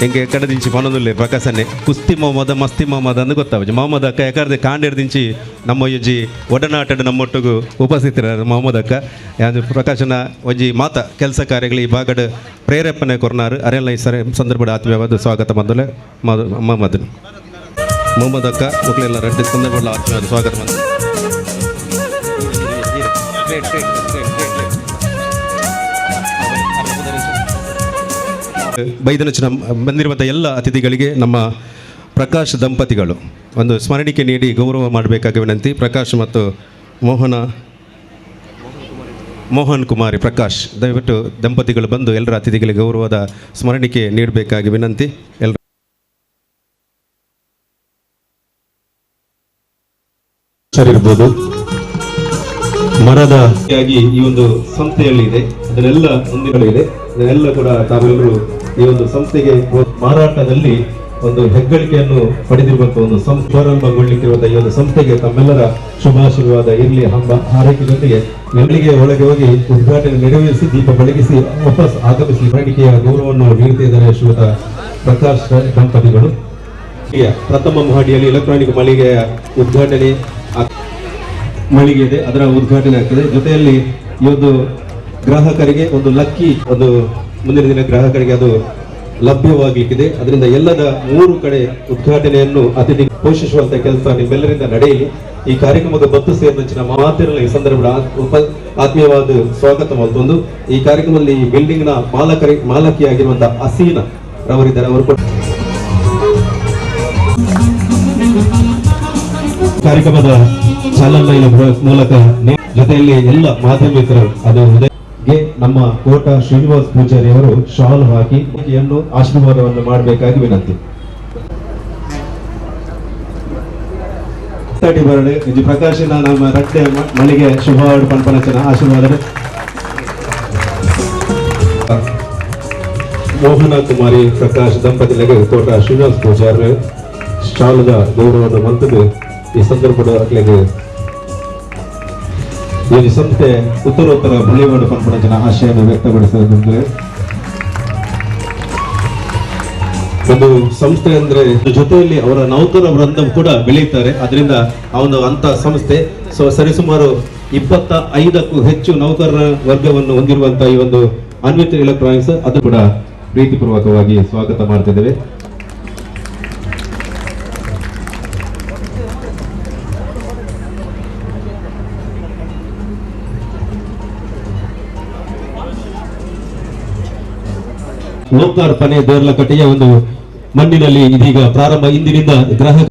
ಎಂಗೆ ಕಡದಿಂಚಿ ಪನೊಂದುಲ್ಲೆ ಪ್ರಕಾಶನೆ ಕುಸ್ತಿ ಮೊಹಮ್ಮದ ಮಸ್ತಿ ಮೊಹಮ್ಮದ ಅಂದು ಗೊತ್ತಾವಜಿ ಮೊಹಮ್ಮದ್ ಅಕ್ಕ ಯಾಕಂದ್ರೆ ಕಾಂಡೆಡ್ದಿಂಚಿ ನಮ್ಮ ಒಂಜಿ ಒಡನಾಟದ ನಮ್ಮೊಟ್ಟಿಗೂ ಉಪಸ್ಥಿತರ ಮೊಹಮ್ಮದ್ ಅಕ್ಕ ಯಾವುದು ಪ್ರಕಾಶನ ಒಂಜಿ ಮಾತ ಕೆಲಸ ಕಾರ್ಯಗಳು ಈ ಭಾಗದ ಪ್ರೇರೇಪಣೆ ಕೊರ್ನಾರು ಅರೆಲ್ಲ ಈ ಸರಿ ಸಂದರ್ಭದ ಆತ್ಮೀಯವಾದ ಸ್ವಾಗತ ಬಂದಲೆ ಮೊಹಮ್ಮದ್ ಮೊಹಮ್ಮದ್ ಅಕ್ಕ ಮಕ್ಕಳೆಲ್ಲ ರೆಡ್ಡಿ ಸಂದರ್ಭದ ಆತ್ಮೀಯವಾದ ಸ್ವಾಗತ ಬಂದ. ಬೈದನಚಿನ ಬಂದಿರುವಂಥ ಎಲ್ಲ ಅತಿಥಿಗಳಿಗೆ ನಮ್ಮ ಪ್ರಕಾಶ್ ದಂಪತಿಗಳು ಒಂದು ಸ್ಮರಣಿಕೆ ನೀಡಿ ಗೌರವ ಮಾಡಬೇಕಾಗಿ ವಿನಂತಿ. ಪ್ರಕಾಶ್ ಮತ್ತು ಮೋಹನ್ ಕುಮಾರಿ ಪ್ರಕಾಶ್ ದಯವಿಟ್ಟು ದಂಪತಿಗಳು ಬಂದು ಎಲ್ಲರ ಅತಿಥಿಗಳಿಗೆ ಗೌರವದ ಸ್ಮರಣಿಕೆ ನೀಡಬೇಕಾಗಿ ವಿನಂತಿ. ಎಲ್ಲರ ಇರ್ಬೋದು ಮರದ ಈ ಒಂದು ಸಂಸ್ಥೆಯಲ್ಲಿ ಇದೆ, ಅದನ್ನೆಲ್ಲ ಇದೆ, ಅದನ್ನೆಲ್ಲ ಕೂಡ ತಾವೆಲ್ಲರೂ ಈ ಒಂದು ಸಂಸ್ಥೆಗೆ ಮಾರಾಟದಲ್ಲಿ ಒಂದು ಹೆಗ್ಗಳಿಕೆಯನ್ನು ಪಡೆದಿರುವಂತಹ ಒಂದು ಶುಭಾರಂಭಗೊಳ್ಳಿಕ್ಕಿರುವಂತಹ ಈ ಒಂದು ಸಂಸ್ಥೆಗೆ ತಮ್ಮೆಲ್ಲರ ಶುಭಾಶೀರ್ವಾದ ಇರಲಿ. ಹಬ್ಬ ಹಾರೈಕೆ ಜೊತೆಗೆ ಮೆರವಣಿಗೆ ಒಳಗೆ ಹೋಗಿ ಉದ್ಘಾಟನೆ ನೆರವೇರಿಸಿ ದೀಪ ಬೆಳಗಿಸಿ ವಾಪಸ್ ಆಗಮಿಸಿ ಮೆರವಣಿಗೆಯ ಗೌರವವನ್ನು ನೀಡುತ್ತಿದ್ದಾರೆ ಶ್ರೀಯುತ ಪ್ರಕಾಶ್ ದಂಪತಿಗಳು. ಪ್ರಥಮ ಮಹಡಿಯಲ್ಲಿ ಎಲೆಕ್ಟ್ರಾನಿಕ್ ಮಳಿಗೆಯ ಉದ್ಘಾಟನೆ ಮಳಿಗೆ ಇದೆ, ಅದರ ಉದ್ಘಾಟನೆ ಆಗ್ತದೆ. ಜೊತೆಯಲ್ಲಿ ಈ ಒಂದು ಗ್ರಾಹಕರಿಗೆ ಒಂದು ಲಕ್ಕಿ ಒಂದು ಮುಂದಿನ ದಿನ ಗ್ರಾಹಕರಿಗೆ ಅದು ಲಭ್ಯವಾಗಲಿಕ್ಕಿದೆ. ಅದರಿಂದ ಎಲ್ಲದ ಮೂರು ಕಡೆ ಉದ್ಘಾಟನೆಯನ್ನು ಅತಿಥಿ ಪೋಷಿಸುವಂತ ಕೆಲಸ ನಿಮ್ಮೆಲ್ಲರಿಂದ ನಡೆಯಲಿ. ಈ ಕಾರ್ಯಕ್ರಮದ ಬತ್ತು ಸೇರಿದಂಚಿನ ಮಾತಿರಲ್ಲ ಈ ಸಂದರ್ಭದ ಆತ್ಮೀಯವಾದ ಸ್ವಾಗತ. ಮತ್ತೊಂದು ಈ ಕಾರ್ಯಕ್ರಮದಲ್ಲಿ ಈ ಬಿಲ್ಡಿಂಗ್ ನ ಮಾಲಕಿಯಾಗಿರುವಂತಹ ಹಸೀನ ರವರಿದ್ದಾರೆ. ಅವರು ಕಾರ್ಯಕ್ರಮದ ಚಾಲನೆಯ ಮೂಲಕ ಜೊತೆಯಲ್ಲಿ ಎಲ್ಲ ಮಾಧ್ಯಮ ಮಿತ್ರರು ಅದು ನಮ್ಮ ಕೋಟ ಶ್ರೀನಿವಾಸ್ ಪೂಜಾರಿ ಅವರು ಶಾಲ್ ಹಾಕಿ ಆಶೀರ್ವಾದವನ್ನು ಮಾಡಬೇಕಾಗಿ ವಿನಂತಿ. ಪ್ರಕಾಶನ ನಮ್ಮ ರಡ್ಡೆ ಮಳಿಗೆ ಶುಭ ಪನ್ಪನಚನ ಆಶೀರ್ವಾದ. ಮೋಹನ ಕುಮಾರಿ ಪ್ರಕಾಶ್ ದಂಪತಿಗಳಿಗೆ ಕೋಟ ಶ್ರೀನಿವಾಸ್ ಪೂಜಾರಿ ಶಾಲದ ಗೌರವವನ್ನು ಮಂತದ್ದು ಈ ಸಂದರ್ಭದ ಈ ಸಂಸ್ಥೆ ಉತ್ತರೋತ್ತರ ಬಳಿವಾಡು ಪನ್ಪನಚನ ಆಶಯವನ್ನು ವ್ಯಕ್ತಪಡಿಸುವುದಂದ್ರೆ ಒಂದು ಸಂಸ್ಥೆ ಅಂದ್ರೆ ಜೊತೆಯಲ್ಲಿ ಅವರ ನೌಕರ ವೃಂದ ಕೂಡ ಬೆಳೆಯುತ್ತಾರೆ. ಅದರಿಂದ ಆ ಒಂದು ಅಂತ ಸಂಸ್ಥೆ ಸೊ ಸರಿಸುಮಾರು 25ಕ್ಕೂ ಹೆಚ್ಚು ನೌಕರರ ವರ್ಗವನ್ನು ಹೊಂದಿರುವಂತಹ ಈ ಒಂದು ಅನ್ವಿತ್ ಎಲೆಕ್ಟ್ರಾನಿಕ್ಸ್ ಅದು ಕೂಡ ಪ್ರೀತಿಪೂರ್ವಕವಾಗಿ ಸ್ವಾಗತ ಮಾಡ್ತಿದ್ದೇವೆ. ಲೋಕಾರ್ಪಣೆ ದೇರ್ಲಕಟ್ಟೆಯ ಒಂದು ಮಣ್ಣಿನಲ್ಲಿ ಇದೀಗ ಪ್ರಾರಂಭ. ಇಂದಿನಿಂದ ಗ್ರಾಹಕ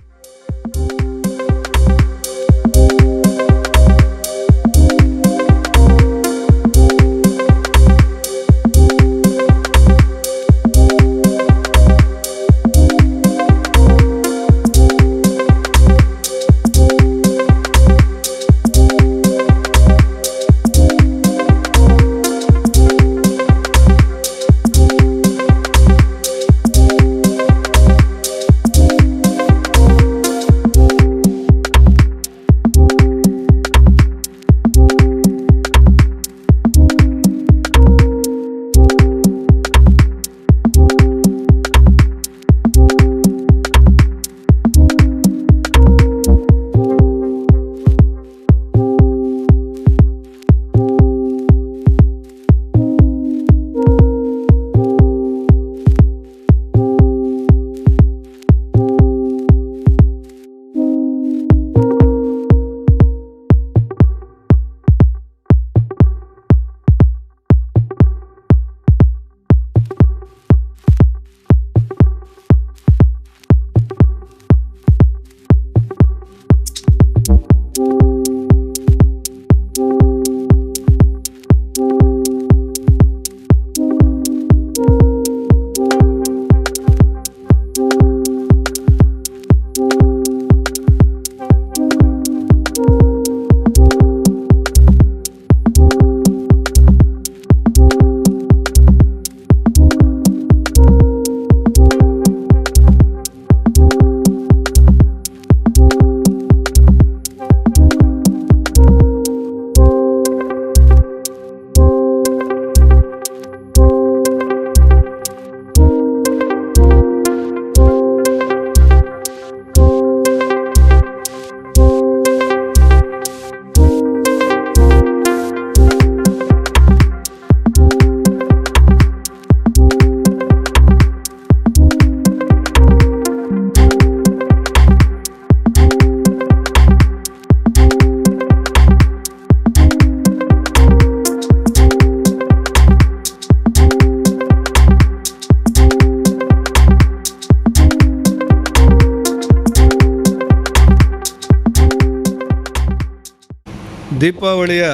ದೀಪಾವಳಿಯ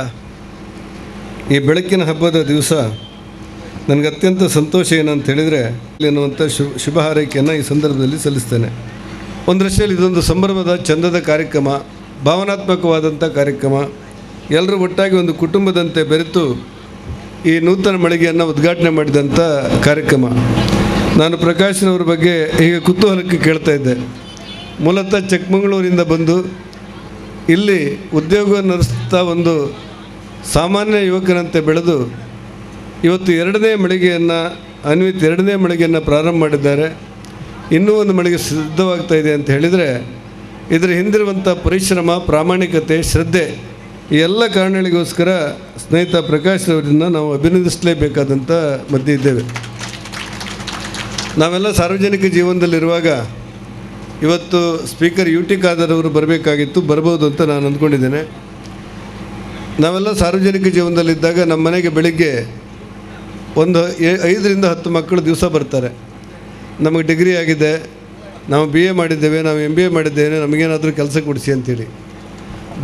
ಈ ಬೆಳಕಿನ ಹಬ್ಬದ ದಿವಸ ನನಗೆ ಅತ್ಯಂತ ಸಂತೋಷ ಏನಂತ ಹೇಳಿದರೆ ಎನ್ನುವಂಥ ಶುಭ ಹಾರೈಕೆಯನ್ನು ಈ ಸಂದರ್ಭದಲ್ಲಿ ಸಲ್ಲಿಸ್ತೇನೆ. ಒಂದು ದೃಷ್ಟಿಯಲ್ಲಿ ಇದೊಂದು ಸಂಭ್ರಮದ ಚಂದದ ಕಾರ್ಯಕ್ರಮ, ಭಾವನಾತ್ಮಕವಾದಂಥ ಕಾರ್ಯಕ್ರಮ. ಎಲ್ಲರೂ ಒಟ್ಟಾಗಿ ಒಂದು ಕುಟುಂಬದಂತೆ ಬೆರೆತು ಈ ನೂತನ ಮಳಿಗೆಯನ್ನು ಉದ್ಘಾಟನೆ ಮಾಡಿದಂಥ ಕಾರ್ಯಕ್ರಮ. ನಾನು ಪ್ರಕಾಶ್ರವರ ಬಗ್ಗೆ ಈಗ ಕುತೂಹಲಕ್ಕೆ ಕೇಳ್ತಾ ಇದ್ದೆ. ಮೂಲತಃ ಚಿಕ್ಕಮಗಳೂರಿಂದ ಬಂದು ಇಲ್ಲಿ ಉದ್ಯೋಗ ನಡೆಸ್ತಾ ಒಂದು ಸಾಮಾನ್ಯ ಯುವಕನಂತೆ ಬೆಳೆದು ಇವತ್ತು ಎರಡನೇ ಮಳಿಗೆಯನ್ನು, ಅನ್ವಿತ್ ಎರಡನೇ ಮಳಿಗೆಯನ್ನು ಪ್ರಾರಂಭ ಮಾಡಿದ್ದಾರೆ. ಇನ್ನೂ ಒಂದು ಮಳಿಗೆ ಸಿದ್ಧವಾಗ್ತಾ ಇದೆ ಅಂತ ಹೇಳಿದರೆ ಇದರ ಹಿಂದಿರುವಂಥ ಪರಿಶ್ರಮ, ಪ್ರಾಮಾಣಿಕತೆ, ಶ್ರದ್ಧೆ, ಈ ಎಲ್ಲ ಕಾರಣಗಳಿಗೋಸ್ಕರ ಸ್ನೇಹಿತ ಪ್ರಕಾಶ್ರವರನ್ನು ನಾವು ಅಭಿನಂದಿಸಲೇಬೇಕಾದಂಥ ಮಧ್ಯೆ ಇದ್ದೇವೆ. ನಾವೆಲ್ಲ ಸಾರ್ವಜನಿಕ ಜೀವನದಲ್ಲಿರುವಾಗ ಇವತ್ತು speaker U T Khader ಅವರು ಬರಬೇಕಾಗಿತ್ತು, ಬರ್ಬೋದು ಅಂತ ನಾನು ಅಂದ್ಕೊಂಡಿದ್ದೇನೆ. ನಾವೆಲ್ಲ ಸಾರ್ವಜನಿಕ ಜೀವನದಲ್ಲಿದ್ದಾಗ ನಮ್ಮ ಮನೆಗೆ ಬೆಳಿಗ್ಗೆ ಒಂದು 5 ರಿಂದ 10 ಮಕ್ಕಳು ದಿವಸ ಬರ್ತಾರೆ. ನಮಗೆ ಡಿಗ್ರಿ ಆಗಿದೆ, ನಾವು ಬಿ ಎ ಮಾಡಿದ್ದೇವೆ, ನಾವು M B A ಮಾಡಿದ್ದೇವೆ, ನಮಗೇನಾದರೂ ಕೆಲಸ ಕೊಡಿಸಿ ಅಂಥೇಳಿ.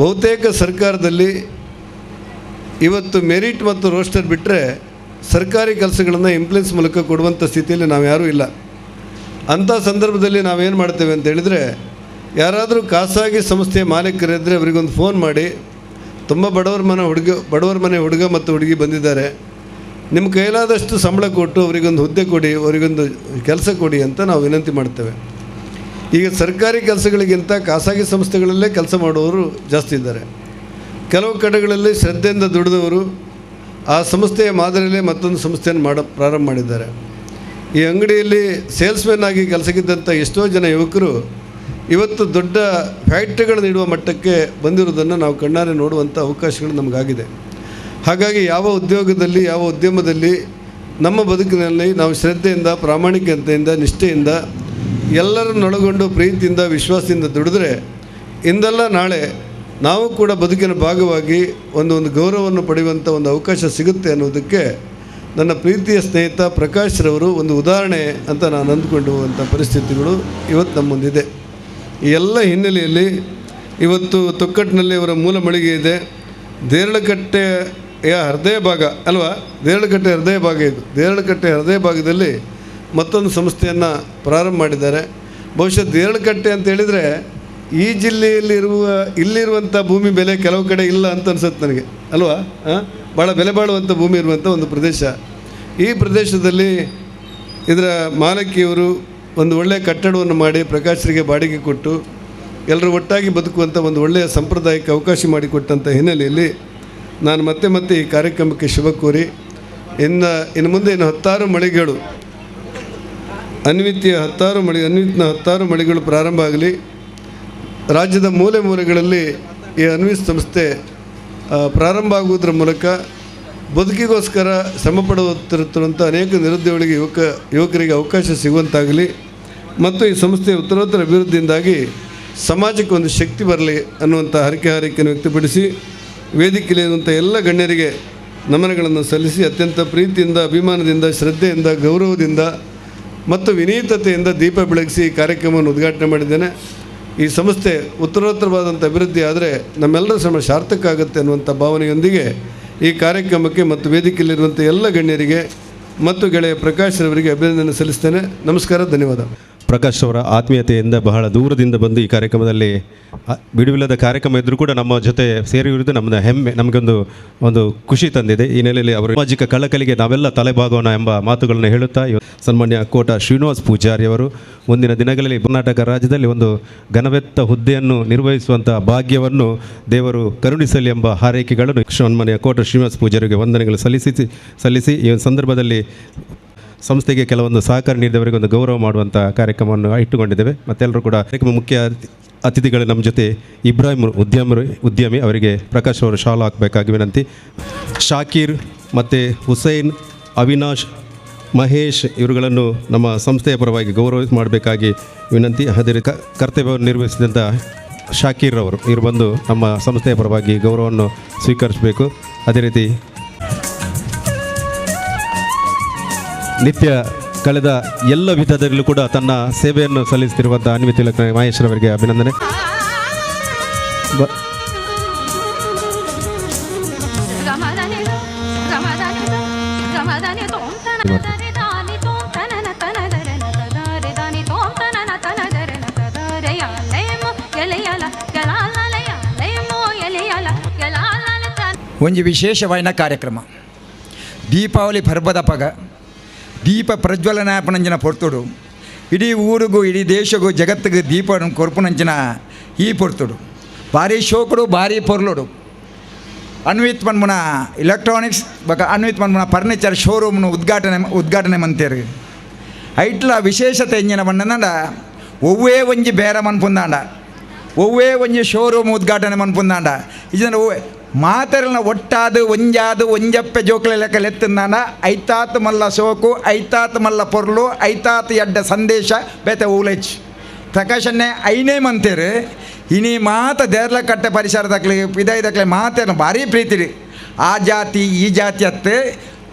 ಬಹುತೇಕ ಸರ್ಕಾರದಲ್ಲಿ ಇವತ್ತು ಮೆರಿಟ್ ಮತ್ತು ರೋಸ್ಟರ್ ಬಿಟ್ಟರೆ ಸರ್ಕಾರಿ ಕೆಲಸಗಳನ್ನು ಇಂಪ್ಲುಯೆನ್ಸ್ ಮೂಲಕ ಕೊಡುವಂಥ ಸ್ಥಿತಿಯಲ್ಲಿ ನಾವು ಯಾರೂ ಇಲ್ಲ. ಅಂಥ ಸಂದರ್ಭದಲ್ಲಿ ನಾವೇನು ಮಾಡ್ತೇವೆ ಅಂತ ಹೇಳಿದರೆ, ಯಾರಾದರೂ ಖಾಸಗಿ ಸಂಸ್ಥೆಯ ಮಾಲೀಕರಿದ್ದರೆ ಅವರಿಗೊಂದು ಫೋನ್ ಮಾಡಿ, ತುಂಬ ಬಡವರ ಮನೆ ಹುಡುಗ ಮತ್ತು ಹುಡುಗಿ ಬಂದಿದ್ದಾರೆ, ನಿಮ್ಮ ಕೈಲಾದಷ್ಟು ಸಂಬಳ ಕೊಟ್ಟು ಅವರಿಗೊಂದು ಹುದ್ದೆ ಕೊಡಿ, ಅವರಿಗೊಂದು ಕೆಲಸ ಕೊಡಿ ಅಂತ ನಾವು ವಿನಂತಿ ಮಾಡ್ತೇವೆ. ಈಗ ಸರ್ಕಾರಿ ಕೆಲಸಗಳಿಗಿಂತ ಖಾಸಗಿ ಸಂಸ್ಥೆಗಳಲ್ಲೇ ಕೆಲಸ ಮಾಡುವವರು ಜಾಸ್ತಿ ಇದ್ದಾರೆ. ಕೆಲವು ಕಡೆಗಳಲ್ಲಿ ಶ್ರದ್ಧೆಯಿಂದ ದುಡಿದವರು ಆ ಸಂಸ್ಥೆಯ ಮಾದರಿಯಲ್ಲೇ ಮತ್ತೊಂದು ಸಂಸ್ಥೆಯನ್ನು ಪ್ರಾರಂಭ ಮಾಡಿದ್ದಾರೆ. ಈ ಅಂಗಡಿಯಲ್ಲಿ ಸೇಲ್ಸ್ಮೆನ್ ಆಗಿ ಕೆಲಸಕ್ಕಿದ್ದಂಥ ಎಷ್ಟೋ ಜನ ಯುವಕರು ಇವತ್ತು ದೊಡ್ಡ ಫ್ಯಾಕ್ಟ್ರಿಗಳು ನೀಡುವ ಮಟ್ಟಕ್ಕೆ ಬಂದಿರುವುದನ್ನು ನಾವು ಕಣ್ಣಾರೆ ನೋಡುವಂಥ ಅವಕಾಶಗಳು ನಮಗಾಗಿದೆ. ಹಾಗಾಗಿ ಯಾವ ಉದ್ಯೋಗದಲ್ಲಿ, ಯಾವ ಉದ್ಯಮದಲ್ಲಿ ನಮ್ಮ ಬದುಕಿನಲ್ಲಿ ನಾವು ಶ್ರದ್ಧೆಯಿಂದ, ಪ್ರಾಮಾಣಿಕತೆಯಿಂದ, ನಿಷ್ಠೆಯಿಂದ ಎಲ್ಲರನ್ನೊಳಗೊಂಡು ಪ್ರೀತಿಯಿಂದ, ವಿಶ್ವಾಸದಿಂದ ದುಡಿದ್ರೆ ಇಂದಲ್ಲ ನಾಳೆ ನಾವು ಕೂಡ ಬದುಕಿನ ಭಾಗವಾಗಿ ಒಂದು ಒಂದು ಗೌರವವನ್ನು ಪಡೆಯುವಂಥ ಒಂದು ಅವಕಾಶ ಸಿಗುತ್ತೆ ಅನ್ನೋದಕ್ಕೆ ನನ್ನ ಪ್ರೀತಿಯ ಸ್ನೇಹಿತ ಪ್ರಕಾಶ್ರವರು ಒಂದು ಉದಾಹರಣೆ ಅಂತ ನಾನು ಅಂದುಕೊಂಡು ಹೋಗುವಂಥ ಪರಿಸ್ಥಿತಿಗಳು ಇವತ್ತು ನಮ್ಮ ಮುಂದಿದೆ. ಈ ಎಲ್ಲ ಹಿನ್ನೆಲೆಯಲ್ಲಿ ಇವತ್ತು ತೊಕ್ಕಟ್ಟಿನಲ್ಲಿ ಅವರ ಮೂಲ ಮಳಿಗೆ ಇದೆ. ದೇರಳಕಟ್ಟೆಯ ಹೃದಯ ಭಾಗ ಅಲ್ವಾ, ದೇರಳಕಟ್ಟೆ ಹೃದಯ ಭಾಗ ಇದು. ದೇರಳಕಟ್ಟೆ ಹೃದಯ ಭಾಗದಲ್ಲಿ ಮತ್ತೊಂದು ಸಂಸ್ಥೆಯನ್ನು ಪ್ರಾರಂಭ ಮಾಡಿದ್ದಾರೆ. ಬಹುಶಃ ದೇರಳಕಟ್ಟೆ ಅಂತ ಹೇಳಿದರೆ ಈ ಜಿಲ್ಲೆಯಲ್ಲಿರುವ ಇಲ್ಲಿರುವಂಥ ಭೂಮಿ ಬೆಲೆ ಕೆಲವು ಕಡೆ ಇಲ್ಲ ಅಂತ ಅನ್ಸುತ್ತೆ ನನಗೆ ಅಲ್ವಾ. ಭಾಳ ಬೆಲೆ ಬಾಳುವಂಥ ಭೂಮಿ ಇರುವಂಥ ಒಂದು ಪ್ರದೇಶ. ಈ ಪ್ರದೇಶದಲ್ಲಿ ಇದರ ಮಾಲಕಿಯವರು ಒಂದು ಒಳ್ಳೆಯ ಕಟ್ಟಡವನ್ನು ಮಾಡಿ ಪ್ರಕಾಶರಿಗೆ ಬಾಡಿಗೆ ಕೊಟ್ಟು ಎಲ್ಲರೂ ಒಟ್ಟಾಗಿ ಬದುಕುವಂಥ ಒಂದು ಒಳ್ಳೆಯ ಸಾಂಪ್ರದಾಯಿಕ ಅವಕಾಶ ಮಾಡಿಕೊಟ್ಟಂಥ ಹಿನ್ನೆಲೆಯಲ್ಲಿ ನಾನು ಮತ್ತೆ ಮತ್ತೆ ಈ ಕಾರ್ಯಕ್ರಮಕ್ಕೆ ಶುಭ ಕೋರಿ ಇನ್ನು ಮುಂದೆ ಇನ್ನು 10 ಮಳಿಗೆಗಳು, ಅನ್ವಿತಿಯ 10 ಮಳಿ, ಅನ್ವಿತ್ನ 10 ಮಳಿಗಳು ಪ್ರಾರಂಭ ಆಗಲಿ. ರಾಜ್ಯದ ಮೂಲೆ ಮೂಲೆಗಳಲ್ಲಿ ಈ ಅನ್ವಿತ್ ಸಂಸ್ಥೆ ಪ್ರಾರಂಭ ಆಗುವುದರ ಮೂಲಕ ಬದುಕಿಗೋಸ್ಕರ ಶ್ರಮಪಡುತ್ತಿರುವಂಥ ಅನೇಕ ನಿರುದ್ಯೋಗಿಗಳಿಗೆ ಯುವಕರಿಗೆ ಅವಕಾಶ ಸಿಗುವಂತಾಗಲಿ ಮತ್ತು ಈ ಸಂಸ್ಥೆಯ ಉತ್ತರೋತ್ತರ ಅಭಿವೃದ್ಧಿಯಿಂದಾಗಿ ಸಮಾಜಕ್ಕೆ ಒಂದು ಶಕ್ತಿ ಬರಲಿ ಅನ್ನುವಂಥ ಹಾರೈಕೆಯನ್ನು ವ್ಯಕ್ತಪಡಿಸಿ ವೇದಿಕೆಯಲ್ಲಿರುವಂಥ ಎಲ್ಲ ಗಣ್ಯರಿಗೆ ನಮನಗಳನ್ನು ಸಲ್ಲಿಸಿ ಅತ್ಯಂತ ಪ್ರೀತಿಯಿಂದ, ಅಭಿಮಾನದಿಂದ, ಶ್ರದ್ಧೆಯಿಂದ, ಗೌರವದಿಂದ ಮತ್ತು ವಿನೀತತೆಯಿಂದ ದೀಪ ಬೆಳಗಿಸಿ ಈ ಕಾರ್ಯಕ್ರಮವನ್ನು ಉದ್ಘಾಟನೆ ಮಾಡಿದ್ದೇನೆ. ಈ ಸಂಸ್ಥೆ ಉತ್ತರೋತ್ತರವಾದಂಥ ಅಭಿವೃದ್ಧಿ ಆದರೆ ನಮ್ಮೆಲ್ಲರ ಶ್ರಮ ಸಾರ್ಥಕ ಆಗುತ್ತೆ ಅನ್ನುವಂಥ ಭಾವನೆಯೊಂದಿಗೆ ಈ ಕಾರ್ಯಕ್ರಮಕ್ಕೆ ಮತ್ತು ವೇದಿಕೆಯಲ್ಲಿರುವಂಥ ಎಲ್ಲ ಗಣ್ಯರಿಗೆ ಮತ್ತು ಗೆಳೆಯ ಪ್ರಕಾಶ್ರವರಿಗೆ ಅಭಿನಂದನೆ ಸಲ್ಲಿಸ್ತೇನೆ. ನಮಸ್ಕಾರ, ಧನ್ಯವಾದ. ಪ್ರಕಾಶ್ ಅವರ ಆತ್ಮೀಯತೆಯಿಂದ ಬಹಳ ದೂರದಿಂದ ಬಂದು ಈ ಕಾರ್ಯಕ್ರಮದಲ್ಲಿ ಬಿಡುವಿಲ್ಲದ ಕಾರ್ಯಕ್ರಮ ಇದ್ದರೂ ಕೂಡ ನಮ್ಮ ಜೊತೆ ಸೇರಿರುವುದು ನಮ್ಮ ಹೆಮ್ಮೆ, ನಮಗೊಂದು ಒಂದು ಖುಷಿ ತಂದಿದೆ. ಈ ನೆಲೆಯಲ್ಲಿ ಅವರ ಸಾಮಾಜಿಕ ಕಳಕಳಿಗೆ ನಾವೆಲ್ಲ ತಲೆಬಾಗೋಣ ಎಂಬ ಮಾತುಗಳನ್ನು ಹೇಳುತ್ತಾ ಸನ್ಮಾನ್ಯ ಕೋಟ ಶ್ರೀನಿವಾಸ್ ಪೂಜಾರಿ ಅವರು ಮುಂದಿನ ದಿನಗಳಲ್ಲಿ ಕರ್ನಾಟಕ ರಾಜ್ಯದಲ್ಲಿ ಒಂದು ಘನವೆತ್ತ ಹುದ್ದೆಯನ್ನು ನಿರ್ವಹಿಸುವಂಥ ಭಾಗ್ಯವನ್ನು ದೇವರು ಕರುಣಿಸಲಿ ಎಂಬ ಹಾರೈಕೆಗಳನ್ನು ಸನ್ಮಾನ್ಯ ಕೋಟ ಶ್ರೀನಿವಾಸ್ ಪೂಜಾರಿಗೆ ವಂದನೆಗಳು ಸಲ್ಲಿಸಿ ಈ ಸಂದರ್ಭದಲ್ಲಿ ಸಂಸ್ಥೆಗೆ ಕೆಲವೊಂದು ಸಹಕಾರ ನೀಡಿದವರಿಗೆ ಒಂದು ಗೌರವ ಮಾಡುವಂಥ ಕಾರ್ಯಕ್ರಮವನ್ನು ಇಟ್ಟುಕೊಂಡಿದ್ದೇವೆ. ಮತ್ತೆಲ್ಲರೂ ಕೂಡ ಕಾರ್ಯಕ್ರಮ ಮುಖ್ಯ ಅತಿಥಿಗಳು ನಮ್ಮ ಜೊತೆ ಇಬ್ರಾಹಿಂ ಉದ್ಯಮಿ ಅವರಿಗೆ ಪ್ರಕಾಶ್ ಅವರು ಶಾಲು ಹಾಕಬೇಕಾಗಿ ವಿನಂತಿ. ಶಾಕೀರ್ ಮತ್ತು ಹುಸೈನ್, ಅವಿನಾಶ್, ಮಹೇಶ್ ಇವರುಗಳನ್ನು ನಮ್ಮ ಸಂಸ್ಥೆಯ ಪರವಾಗಿ ಗೌರವ ಮಾಡಬೇಕಾಗಿ ವಿನಂತಿ. ಅದೇ ರೀತಿ ಕರ್ತವ್ಯವನ್ನು ನಿರ್ವಹಿಸಿದಂಥ ಶಾಕೀರ್ ಅವರು ಇವರು ಬಂದು ನಮ್ಮ ಸಂಸ್ಥೆಯ ಪರವಾಗಿ ಗೌರವವನ್ನು ಸ್ವೀಕರಿಸಬೇಕು. ಅದೇ ರೀತಿ ನಿತ್ಯ ಕಳೆದ ಎಲ್ಲ ವಿಧದಲ್ಲೂ ಕೂಡ ತನ್ನ ಸೇವೆಯನ್ನು ಸಲ್ಲಿಸುತ್ತಿರುವಂಥ ಅನ್ವಿತ್ ತಿಲಕ್ ಮಹೇಶ್ವರವರಿಗೆ ಅಭಿನಂದನೆ. ಒಂಜಿ ವಿಶೇಷವಾಯಿನ ಕಾರ್ಯಕ್ರಮ ದೀಪಾವಳಿ ಪರ್ಬದ ಪಗ ದೀಪ ಪ್ರಜ್ವಲನಾಪನಂಜಿನ ಪೊರ್ತುಡು ಇಡೀ ಊರಿಗೂ ಇಡೀ ದೇಶಗೂ ಜಗತ್ತಿಗೂ ದೀಪ ಕೊರ್ಪುನಂಚಿನ ಈ ಪೊರ್ತುಡು ಭಾರಿ ಶೋಕುಡು ಭಾರಿ ಪೊರ್ಲುಡು ಅನ್ವಿತ್ ಪನ್ಮುನ ಎಲೆಕ್ಟ್ರಾನಿಕ್ಸ್ ಬಕ ಅನ್ವಿತ್ ಪನ್ಮುನ ಫರ್ನಿಚರ್ ಶೋರೂಮ್ನು ಉದ್ಘಾಟನೆ ಮಂತೇರು. ಐಟ್ಲ ವಿಶೇಷತೆ ಎಂಜಿನ ಬಣ್ಣಂಡ ಒವ್ವೇ ಒಂಜಿ ಬೇರ ಮನ್ಪುಂದಾಂಡ ಒವ್ವೇ ಒಂಜಿ ಶೋರೂಮ್ ಉದ್ಘಾಟನೆ ಮನ್ಪುಂದಾಂಡ ಇಜನ ಒವ್ವೇ ಮಾತರನ ಒಟ್ಟಾದು ಒಂಜಾದು ಒಂಜಪ್ಪೆ ಜೋಕ್ಲೆ ಲೆಕ್ಕ ಲೆತ್ತಂದಾಂಡ ಐತಾತ್ ಮಲ್ಲ ಸೋಕು ಐತಾತ್ ಮಲ್ಲ ಪೊರ್ಲು ಐತಾತ್ ಎಡ್ಡ ಸಂದೇಶ ಬೇತೆ ಊಲೆಚ್ ಪ್ರಕಾಶನ್ನೇ ಐನೇ ಮಂತೇರು. ಇನಿ ಮಾತ ದೇರ್ಲಕಟ್ಟೆ ಪರಿಸರದಕ್ಲೆ ಪಿದಾಯ್ದಕ್ಲೆ ಮಾತೇನು ಭಾರಿ ಪ್ರೀತಿರಿ. ಆ ಜಾತಿ ಈ ಜಾತಿ ಅತ್ತು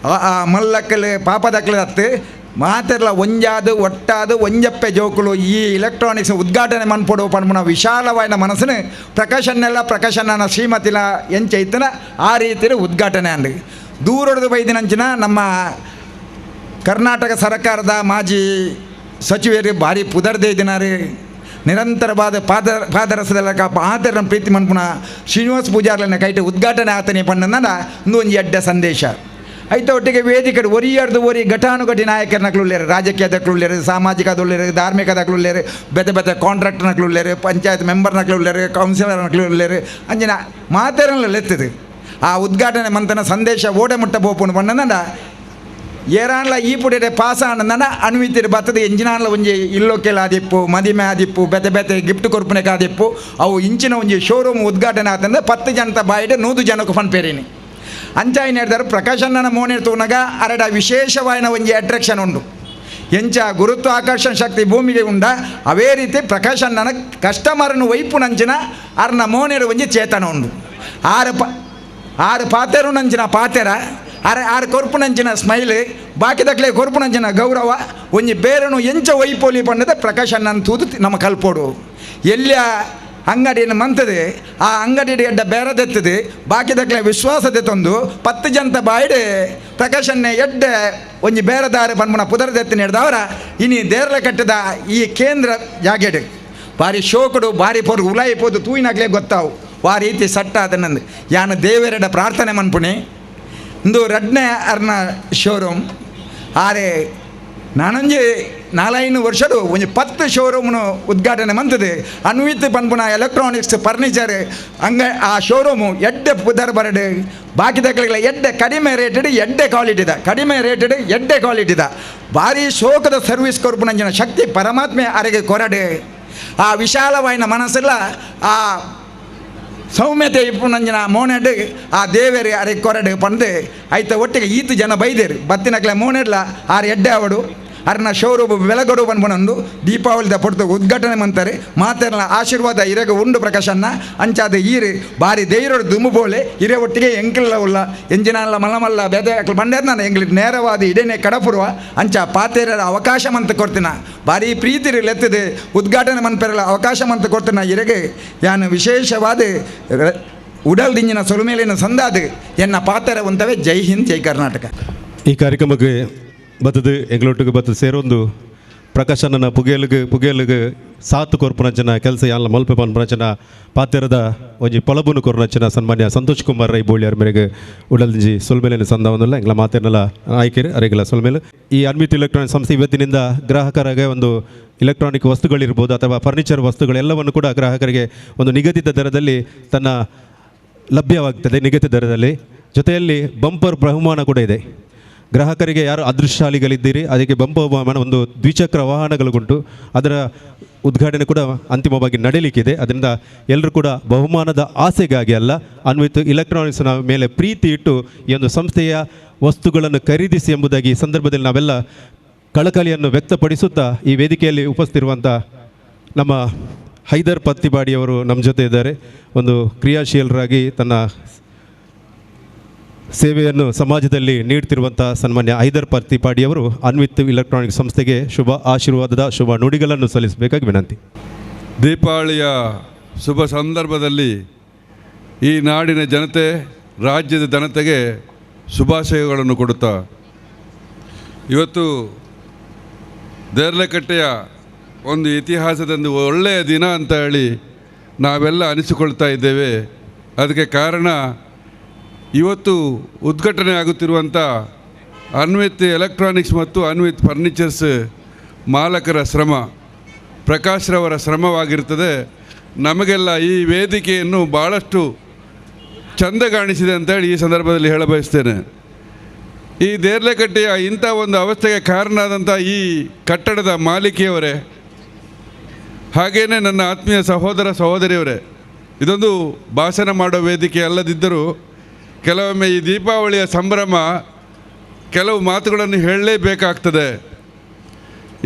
ಮಲ್ಲಕ್ಕಲೆ ಪಾಪದಕ್ಲೆ ಅತ್ತು ಮಾತೆರ್ಲ ಒಂಜಾದು ಒಟ್ಟಾದು ಒಂಜಪ್ಪೆ ಜೋಕುಲು ಈ ಎಲೆಕ್ಟ್ರಾನಿಕ್ಸ್ ಉದ್ಘಾಟನೆ ಮನ್ಪೊಡು ಪನ್ಪುನ ವಿಶಾಲವಾಯಿನ ಮನಸ್ಸುನು ಪ್ರಕಾಶನ್ನೆಲ್ಲ ಪ್ರಕಾಶನ ಶ್ರೀಮತಿಲ ಎಂಚೈತನ ಆ ರೀತಿಯ ಉದ್ಘಾಟನೆ ಅಂದು ದೂರೊಡೆದು ಬೈದಿನಂಚಿನ ನಮ್ಮ ಕರ್ನಾಟಕ ಸರ್ಕಾರದ ಮಾಜಿ ಸಚಿವರು ಭಾರಿ ಪುದರ್ದೇ ಇದ್ದಿನಾರು ನಿರಂತರವಾದ ಪಾದರಸದಲ್ಲ ಆತರನ ಪ್ರೀತಿ ಮನ್ಪುನ ಶ್ರೀನಿವಾಸ ಪೂಜಾರ್ಲನ ಕೈಟು ಉದ್ಘಾಟನೆ ಆತನೇ ಪಣ್ಣನ ಒಂಜಿ ಎಡ್ಡ ಸಂದೇಶ. ಐತ ಒಟ್ಟಿಗೆ ವೇದಿಕೆ ಒರಿಯರ್ದು ಒರಿ ಘಟಾನುಘಟಿ ನಾಯಕರನಕ್ಲುಳ್ಳೇರು, ರಾಜಕೀಯದಕ್ಲುಳ್ಳೇರು, ಸಾಮಾಜಿಕದೊಳ್ಳೇರು, ಧಾರ್ಮಿಕದಕ್ಲುಳ್ಳೇರು, ಬೇತೆ ಬೇತೆ ಕಾಂಟ್ರಾಕ್ಟರ್ನಕ್ಲುಳ್ಳೇರು, ಪಂಚಾಯತ್ ಮೆಂಬರ್ನಕ್ಲುಳ್ಳೇರು, ಕೌನ್ಸಿಲರ್ನಕ್ಲುಳ್ಳೇರು, ಅಂಜಿನ ಮಾತೇರಲ್ಲ ಆ ಉದ್ಘಾಟನೆ ಮಂತನ ಸಂದೇಶ ಓಡೆ ಮುಟ್ಟ ಬೋಪುನು ಪಣ್ಣನ ಏರಾನ್ಲ ಈ ಪುಡೆ ಪಾಸ ಆನಂದನ ಅನ್ವಿತಿರು ಬತ್ತದ ಎಂಜಿನಾನ್ಲ ಒಂಜಿ ಇಲ್ಲೊಕ್ಕೆಲ ಆದಿಪ್ಪು ಮದಿಮೆ ಆದಿಪ್ಪು ಬೇತೆ ಬೇತೆ ಗಿಫ್ಟ್ ಕೊರ್ಪುನೆಗೆ ಆದಿಪ್ಪು ಅವು ಇಂಚಿನ ಒಂಜಿ ಶೋರೂಮ್ ಉದ್ಘಾಟನೆ ಆತಂದ್ರೆ 10 ಜನತ ಬಾಯಿಡೆ 100 ಜನಕ್ಕೆ ಫನ್ಪೇರಿನಿ. ಅಂಚಾಯಿನ ಹೇಳ್ತಾರೆ ಪ್ರಕಾಶಣ್ಣನ ಮೋನಿರ್ ತೂನಗ ಅರಡ ವಿಶೇಷವಾಯಿನ ಒಂಜಿ ಅಟ್ರಾಕ್ಷನ್ ಉಂಡು ಎಂಚ ಗುರುತ್ವಾಕರ್ಷಣ ಶಕ್ತಿ ಭೂಮಿಗೆ ಉಂಡ ಅವೇ ರೀತಿ ಪ್ರಕಾಶಣ್ಣನ ಕಸ್ಟಮರ್ನು ವೈಪುನಂಚಿನ ಅರ್ನ ಮೋನಿರು ಒಂಜಿ ಚೇತನ ಉಂಡು. ಆರು ಪಾತೆರು ನಂಚಿನ ಪಾತೆರ ಆರೆ ಆರು ಕೊರ್ಪುನಂಚಿನ ಸ್ಮೈಲ್ ಬಾಕಿದಕ್ಲೆ ಕೊರ್ಪುನಂಚಿನ ಗೌರವ ಒಂಜಿ ಬೇರನು ಎಂಚ ವೈಪೋಲಿ ಪಂಡದ ಪ್ರಕಾಶ್ ಅಣ್ಣನ ತೂದು ನಮ್ಮ ಕಲ್ಪೋಡು. ಎಲ್ಲ ಅಂಗಡಿಯನ್ನು ಮಂತದೆ ಆ ಅಂಗಡಿ ಎಡ್ಡ ಬೇರದೆತ್ತದೆ ಬಾಕಿದಕ್ಲೆ ವಿಶ್ವಾಸದೆ ತಂದು 10 ಜನತ ಬಾಯಿಡೆ ಪ್ರಕಾಶನ್ನೇ ಎಡ್ಡೆ ಒಂಜಿ ಬೇರೆದಾರೆ ಪನ್ಪುನ ಪುದರದೆತ್ತಿನ ಹಿಡ್ದವರ ಇನಿ ದೇರ್ಲ ಕಟ್ಟದ ಈ ಕೇಂದ್ರ ಜಾಗೆಡ್ ಭಾರಿ ಶೋಕಡು ಭಾರಿ ಪೊರು ಉಲಾಯಿ ಪೋದು ತೂಯಿನಾಗ್ಲೇ ಗೊತ್ತಾವು ಆ ರೀತಿ ಸಟ್ಟ ಅದನ್ನಂದು ಯಾನು ದೇವರೆಡ ಪ್ರಾರ್ಥನೆ ಮನ್ಪುಣಿ ಇಂದು ರಡ್ನೆ ಅರ್ನ ಶೋರೂಮ್ ಆರೆ ನಾನೊಂಜಿ 4-5 ವರ್ಷಡು ಒಂಜಿ 10 ಶೋರೂಮ್ನು ಉದ್ಘಾಟನೆ ಮಂತದೆ. ಅನ್ವಿತ್ ಪನ್ಪುನ ಎಲೆಕ್ಟ್ರಾನಿಕ್ಸ್ ಫರ್ನಿಚರ್ ಹಂಗ ಆ ಶೋರೂಮು ಎಡ್ಡೆ ಪುದರ್ ಬರಡು ಬಾಕಿದಕ್ಲೆಗ್ಲ ಎಡ್ಡೆ ಕಡಿಮೆ ರೇಟೆಡ್ ಎಡ್ಡೆ ಕ್ವಾಲಿಟಿದ ಕಡಿಮೆ ರೇಟೆಡ್ ಎಡ್ಡೆ ಕ್ವಾಲಿಟಿದ ಭಾರಿ ಶೋಕದ ಸರ್ವಿಸ್ ಕೊರ್ಪುನಂಚಿನ ಶಕ್ತಿ ಪರಮಾತ್ಮೆ ಅರೆಗೆ ಕೊರಡು. ಆ ವಿಶಾಲವಾಯಿನ ಮನಸ್ಸೆಲ್ಲ ಆ ಸೌಮ್ಯತೆ ಇಪ್ಪುನಂಜಿನ ಮೋನೆಡ್ ಆ ದೇವೇರಿ ಅರೆ ಕೊರಡು ಪಂದು ಐತ ಒಟ್ಟಿಗೆ ಈತು ಜನ ಬೈದೇರು ಬತ್ತಿನಕ್ಲೆ ಮೋನೆಡ್ಲ ಆರು ಎಡ್ಡೆ ಅವಡು ಅರ್ನ ಶೋರೂಬು ಬೆಳಗೊಡು ಪನ್ಪುನಂದು ದೀಪಾವಳಿದ ಪೊರ್ತು ಉದ್ಘಾಟನೆ ಮಂತಾರೆ ಮಾತೆರ್ನ ಆಶೀರ್ವಾದ ಇರೆಗೆ ಉಂಡು ಪ್ರಕಾಶನ್ನ ಅಂಚಾದ ಈರು ಬಾರಿ ದೇವರೋಡು ದುಂಬು ಬೋಲೆ ಇರೆ ಒಟ್ಟಿಗೆ ಎಂಕಿಲ್ಲ ಉಲ್ಲ ಎಂಜಿನಲ್ಲ ಮಲ್ಲ ಮಲ್ಲ ಬೇದೆ ಬಂಡೇರ್ ನಾನು ಎಂಗ್ಲಿಗೆ ನೇರವಾದ ಇಡೇನೆ ಕಡಪುರುವ ಅಂಚ ಪಾತೇರರ ಅವಕಾಶ ಮಂತ ಕೊಡ್ತೀನ ಭಾರಿ ಪ್ರೀತಿ ಲೆತ್ತದೆ ಉದ್ಘಾಟನೆ ಮನ್ಪೆರಲ ಅವಕಾಶ ಮಂತ ಕೊಡ್ತೀನ ಇರೆಗೆ ಯಾನು ವಿಶೇಷವಾದ ಉಡಲ್ ದಿಂಜಿನ ಸೊಲುಮೇಲಿನ ಸಂದಾದು ಎನ್ನ ಪಾತೆರ ಉಂತವೆ. ಜೈ ಹಿಂದ್, ಜೈ ಕರ್ನಾಟಕ. ಈ ಕಾರ್ಯಕ್ರಮಕ್ಕೆ ಬತ್ತದು ಎಂಗ್ಲೊಟ್ಟಿಗೆ ಬತ್ತದು ಸೇರೊಂದು ಪ್ರಕಾಶನ ಪುಗೇಲಿಗೆ ಪುಗೇಲಿಗೆ ಸಾತು ಕೊರ್ಪುನಂಚಿನ ಕೆಲಸ ಯಾಲ ಮಲ್ಪೆ ಪನ್ಪುನಂಚಿನ ಪಾತೆರದ ಒಂಜಿ ಪೊಲಬುನು ಕೊರ್ನಂಚಿನ ಸನ್ಮಾನ್ಯ ಸಂತೋಷ್ ಕುಮಾರ್ ರೈ ಬೋಳಿಯರ್ ಮೇರೆಗೆ ಉಡಲ್ದಿಂಜಿ ಸೊಲ್ಮೇಲಿನ ಸಂದವನ್ನೆಲ್ಲ ಎಂಗ್ಲ ಮಾತೆರ್ನೆಲ್ಲ ಆಯ್ಕೆರು ಅರೆಗೆಲ್ಲ ಸೊಲ್ಮೇಲೆ. ಈ ಅನ್ವಿತ್ ಎಲೆಕ್ಟ್ರಾನಿಕ್ ಸಂಸ್ಥೆ ಇವತ್ತಿನಿಂದ ಗ್ರಾಹಕರಿಗೆ ಒಂದು ಎಲೆಕ್ಟ್ರಾನಿಕ್ ವಸ್ತುಗಳಿರ್ಬೋದು ಅಥವಾ ಫರ್ನಿಚರ್ ವಸ್ತುಗಳೆಲ್ಲವನ್ನು ಕೂಡ ಗ್ರಾಹಕರಿಗೆ ಒಂದು ನಿಗದಿತ ದರದಲ್ಲಿ ತನ್ನ ಲಭ್ಯವಾಗ್ತದೆ. ನಿಗದಿತ ದರದಲ್ಲಿ ಜೊತೆಯಲ್ಲಿ ಬಂಪರ್ ಬಹುಮಾನ ಕೂಡ ಇದೆ. ಗ್ರಾಹಕರಿಗೆ ಯಾರು ಅದೃಷ್ಟಶಾಲಿಗಳಿದ್ದೀರಿ ಅದಕ್ಕೆ ಬಂಪರ್ ಬಹುಮಾನ ಒಂದು ದ್ವಿಚಕ್ರ ವಾಹನಗಳುಂಟು, ಅದರ ಉದ್ಘಾಟನೆ ಕೂಡ ಅಂತಿಮವಾಗಿ ನಡೆಯಲಿಕ್ಕಿದೆ. ಅದರಿಂದ ಎಲ್ಲರೂ ಕೂಡ ಬಹುಮಾನದ ಆಸೆಗಾಗಿ ಅಲ್ಲ, ಅನ್ವಿತ್ ಎಲೆಕ್ಟ್ರಾನಿಕ್ಸ್ನ ಮೇಲೆ ಪ್ರೀತಿ ಇಟ್ಟು ಈ ಒಂದು ಸಂಸ್ಥೆಯ ವಸ್ತುಗಳನ್ನು ಖರೀದಿಸಿ ಎಂಬುದಾಗಿ ಈ ಸಂದರ್ಭದಲ್ಲಿ ನಾವೆಲ್ಲ ಕಳಕಳಿಯನ್ನು ವ್ಯಕ್ತಪಡಿಸುತ್ತಾ ಈ ವೇದಿಕೆಯಲ್ಲಿ ಉಪಸ್ಥಿತಿರುವಂಥ ನಮ್ಮ ಹೈದರ್ ಪತ್ತಿಬಾಡಿಯವರು ನಮ್ಮ ಜೊತೆ ಇದ್ದಾರೆ. ಒಂದು ಕ್ರಿಯಾಶೀಲರಾಗಿ ತನ್ನ ಸೇವೆಯನ್ನು ಸಮಾಜದಲ್ಲಿ ನೀಡ್ತಿರುವಂಥ ಸನ್ಮಾನ್ಯ ಹೈದರ್ ಪತ್ತಿಪಾಡಿಯವರು ಅನ್ವಿತ್ ಎಲೆಕ್ಟ್ರಾನಿಕ್ ಸಂಸ್ಥೆಗೆ ಶುಭ ಆಶೀರ್ವಾದದ ಶುಭ ನುಡಿಗಳನ್ನು ಸಲ್ಲಿಸಬೇಕಾಗಿ ವಿನಂತಿ. ದೀಪಾವಳಿಯ ಶುಭ ಸಂದರ್ಭದಲ್ಲಿ ಈ ನಾಡಿನ ಜನತೆ, ರಾಜ್ಯದ ಜನತೆಗೆ ಶುಭಾಶಯಗಳನ್ನು ಕೊಡುತ್ತಾ ಇವತ್ತು ದೇರ್ಲಕಟ್ಟೆಯ ಒಂದು ಇತಿಹಾಸದೊಂದು ಒಳ್ಳೆಯ ದಿನ ಅಂತ ಹೇಳಿ ನಾವೆಲ್ಲ ಅನಿಸಿಕೊಳ್ತಾ ಇದ್ದೇವೆ. ಅದಕ್ಕೆ ಕಾರಣ ಇವತ್ತು ಉದ್ಘಾಟನೆ ಆಗುತ್ತಿರುವಂಥ ಅನ್ವಿತ್ ಎಲೆಕ್ಟ್ರಾನಿಕ್ಸ್ ಮತ್ತು ಅನ್ವಿತ್ ಫರ್ನಿಚರ್ಸ್ ಮಾಲಕರ ಶ್ರಮ, ಪ್ರಕಾಶ್ರವರ ಶ್ರಮವಾಗಿರ್ತದೆ. ನಮಗೆಲ್ಲ ಈ ವೇದಿಕೆಯನ್ನು ಭಾಳಷ್ಟು ಚಂದ ಕಾಣಿಸಿದೆ ಅಂತೇಳಿ ಈ ಸಂದರ್ಭದಲ್ಲಿ ಹೇಳಬಯಸ್ತೇನೆ. ಈ ದೇರ್ಲಕಟ್ಟೆಯ ಇಂಥ ಒಂದು ಅವಸ್ಥೆಗೆ ಕಾರಣ ಆದಂಥ ಈ ಕಟ್ಟಡದ ಮಾಲೀಕಿಯವರೇ, ಹಾಗೆಯೇ ನನ್ನ ಆತ್ಮೀಯ ಸಹೋದರ ಸಹೋದರಿಯವರೇ, ಇದೊಂದು ಭಾಷಣ ಮಾಡೋ ವೇದಿಕೆ ಅಲ್ಲದಿದ್ದರೂ ಕೆಲವೊಮ್ಮೆ ಈ ದೀಪಾವಳಿಯ ಸಂಭ್ರಮ ಕೆಲವು ಮಾತುಗಳನ್ನು ಹೇಳಲೇಬೇಕಾಗ್ತದೆ.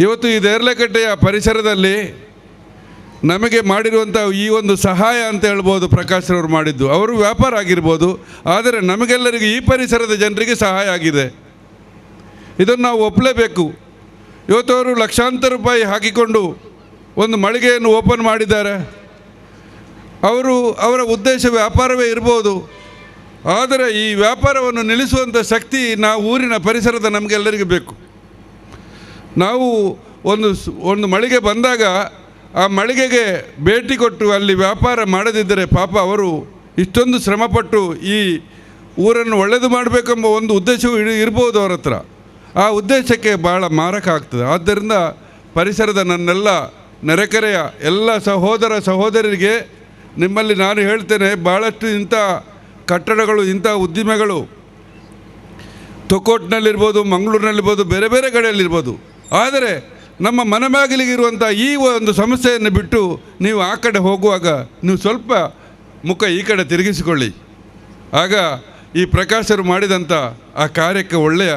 ಇವತ್ತು ಈ ದೇರ್ಲಕಟ್ಟೆಯ ಪರಿಸರದಲ್ಲಿ ನಮಗೆ ಮಾಡಿರುವಂಥ ಈ ಒಂದು ಸಹಾಯ ಅಂತ ಹೇಳ್ಬೋದು ಪ್ರಕಾಶ್ರವರು ಮಾಡಿದ್ದು. ಅವರು ವ್ಯಾಪಾರ ಆಗಿರ್ಬೋದು, ಆದರೆ ನಮಗೆಲ್ಲರಿಗೂ ಈ ಪರಿಸರದ ಜನರಿಗೆ ಸಹಾಯ ಆಗಿದೆ. ಇದನ್ನು ನಾವು ಒಪ್ಪಲೇಬೇಕು. ಇವತ್ತು ಅವರು ಲಕ್ಷಾಂತರ ರೂಪಾಯಿ ಹಾಕಿಕೊಂಡು ಒಂದು ಮಳಿಗೆಯನ್ನು ಓಪನ್ ಮಾಡಿದ್ದಾರೆ. ಅವರು ಅವರ ಉದ್ದೇಶ ವ್ಯಾಪಾರವೇ ಇರ್ಬೋದು, ಆದರೆ ಈ ವ್ಯಾಪಾರವನ್ನು ನಿಲ್ಲಿಸುವಂಥ ಶಕ್ತಿ ನಾವು ಊರಿನ ಪರಿಸರದ ನಮಗೆಲ್ಲರಿಗೂ ಬೇಕು. ನಾವು ಒಂದು ಮಳಿಗೆ ಬಂದಾಗ ಆ ಮಳಿಗೆಗೆ ಭೇಟಿ ಕೊಟ್ಟು ಅಲ್ಲಿ ವ್ಯಾಪಾರ ಮಾಡದಿದ್ದರೆ ಪಾಪ ಅವರು ಇಷ್ಟೊಂದು ಶ್ರಮಪಟ್ಟು ಈ ಊರನ್ನು ಒಳ್ಳೆಯದು ಮಾಡಬೇಕೆಂಬ ಒಂದು ಉದ್ದೇಶವೂ ಇರ್ಬೋದು ಅವರ ಹತ್ರ. ಆ ಉದ್ದೇಶಕ್ಕೆ ಭಾಳ ಮಾರಕ ಆಗ್ತದೆ. ಆದ್ದರಿಂದ ಪರಿಸರದ ನನ್ನೆಲ್ಲ ನೆರೆಕೆರೆಯ ಎಲ್ಲ ಸಹೋದರ ಸಹೋದರರಿಗೆ ನಿಮ್ಮಲ್ಲಿ ನಾನು ಹೇಳ್ತೇನೆ, ಭಾಳಷ್ಟು ಇಂಥ ಕಟ್ಟಡಗಳು, ಇಂಥ ಉದ್ದಿಮೆಗಳು ತೊಕ್ಕೋಟ್ನಲ್ಲಿರ್ಬೋದು, ಮಂಗಳೂರಿನಲ್ಲಿರ್ಬೋದು, ಬೇರೆ ಬೇರೆ ಕಡೆಯಲ್ಲಿರ್ಬೋದು. ಆದರೆ ನಮ್ಮ ಮನಮಾಗಿಲಿಗಿರುವಂಥ ಈ ಒಂದು ಸಮಸ್ಯೆಯನ್ನು ಬಿಟ್ಟು ನೀವು ಆ ಕಡೆ ಹೋಗುವಾಗ ನೀವು ಸ್ವಲ್ಪ ಮುಖ ಈ ಕಡೆ ತಿರುಗಿಸಿಕೊಳ್ಳಿ. ಆಗ ಈ ಪ್ರಕಾಶರು ಮಾಡಿದಂಥ ಆ ಕಾರ್ಯಕ್ಕೆ ಒಳ್ಳೆಯ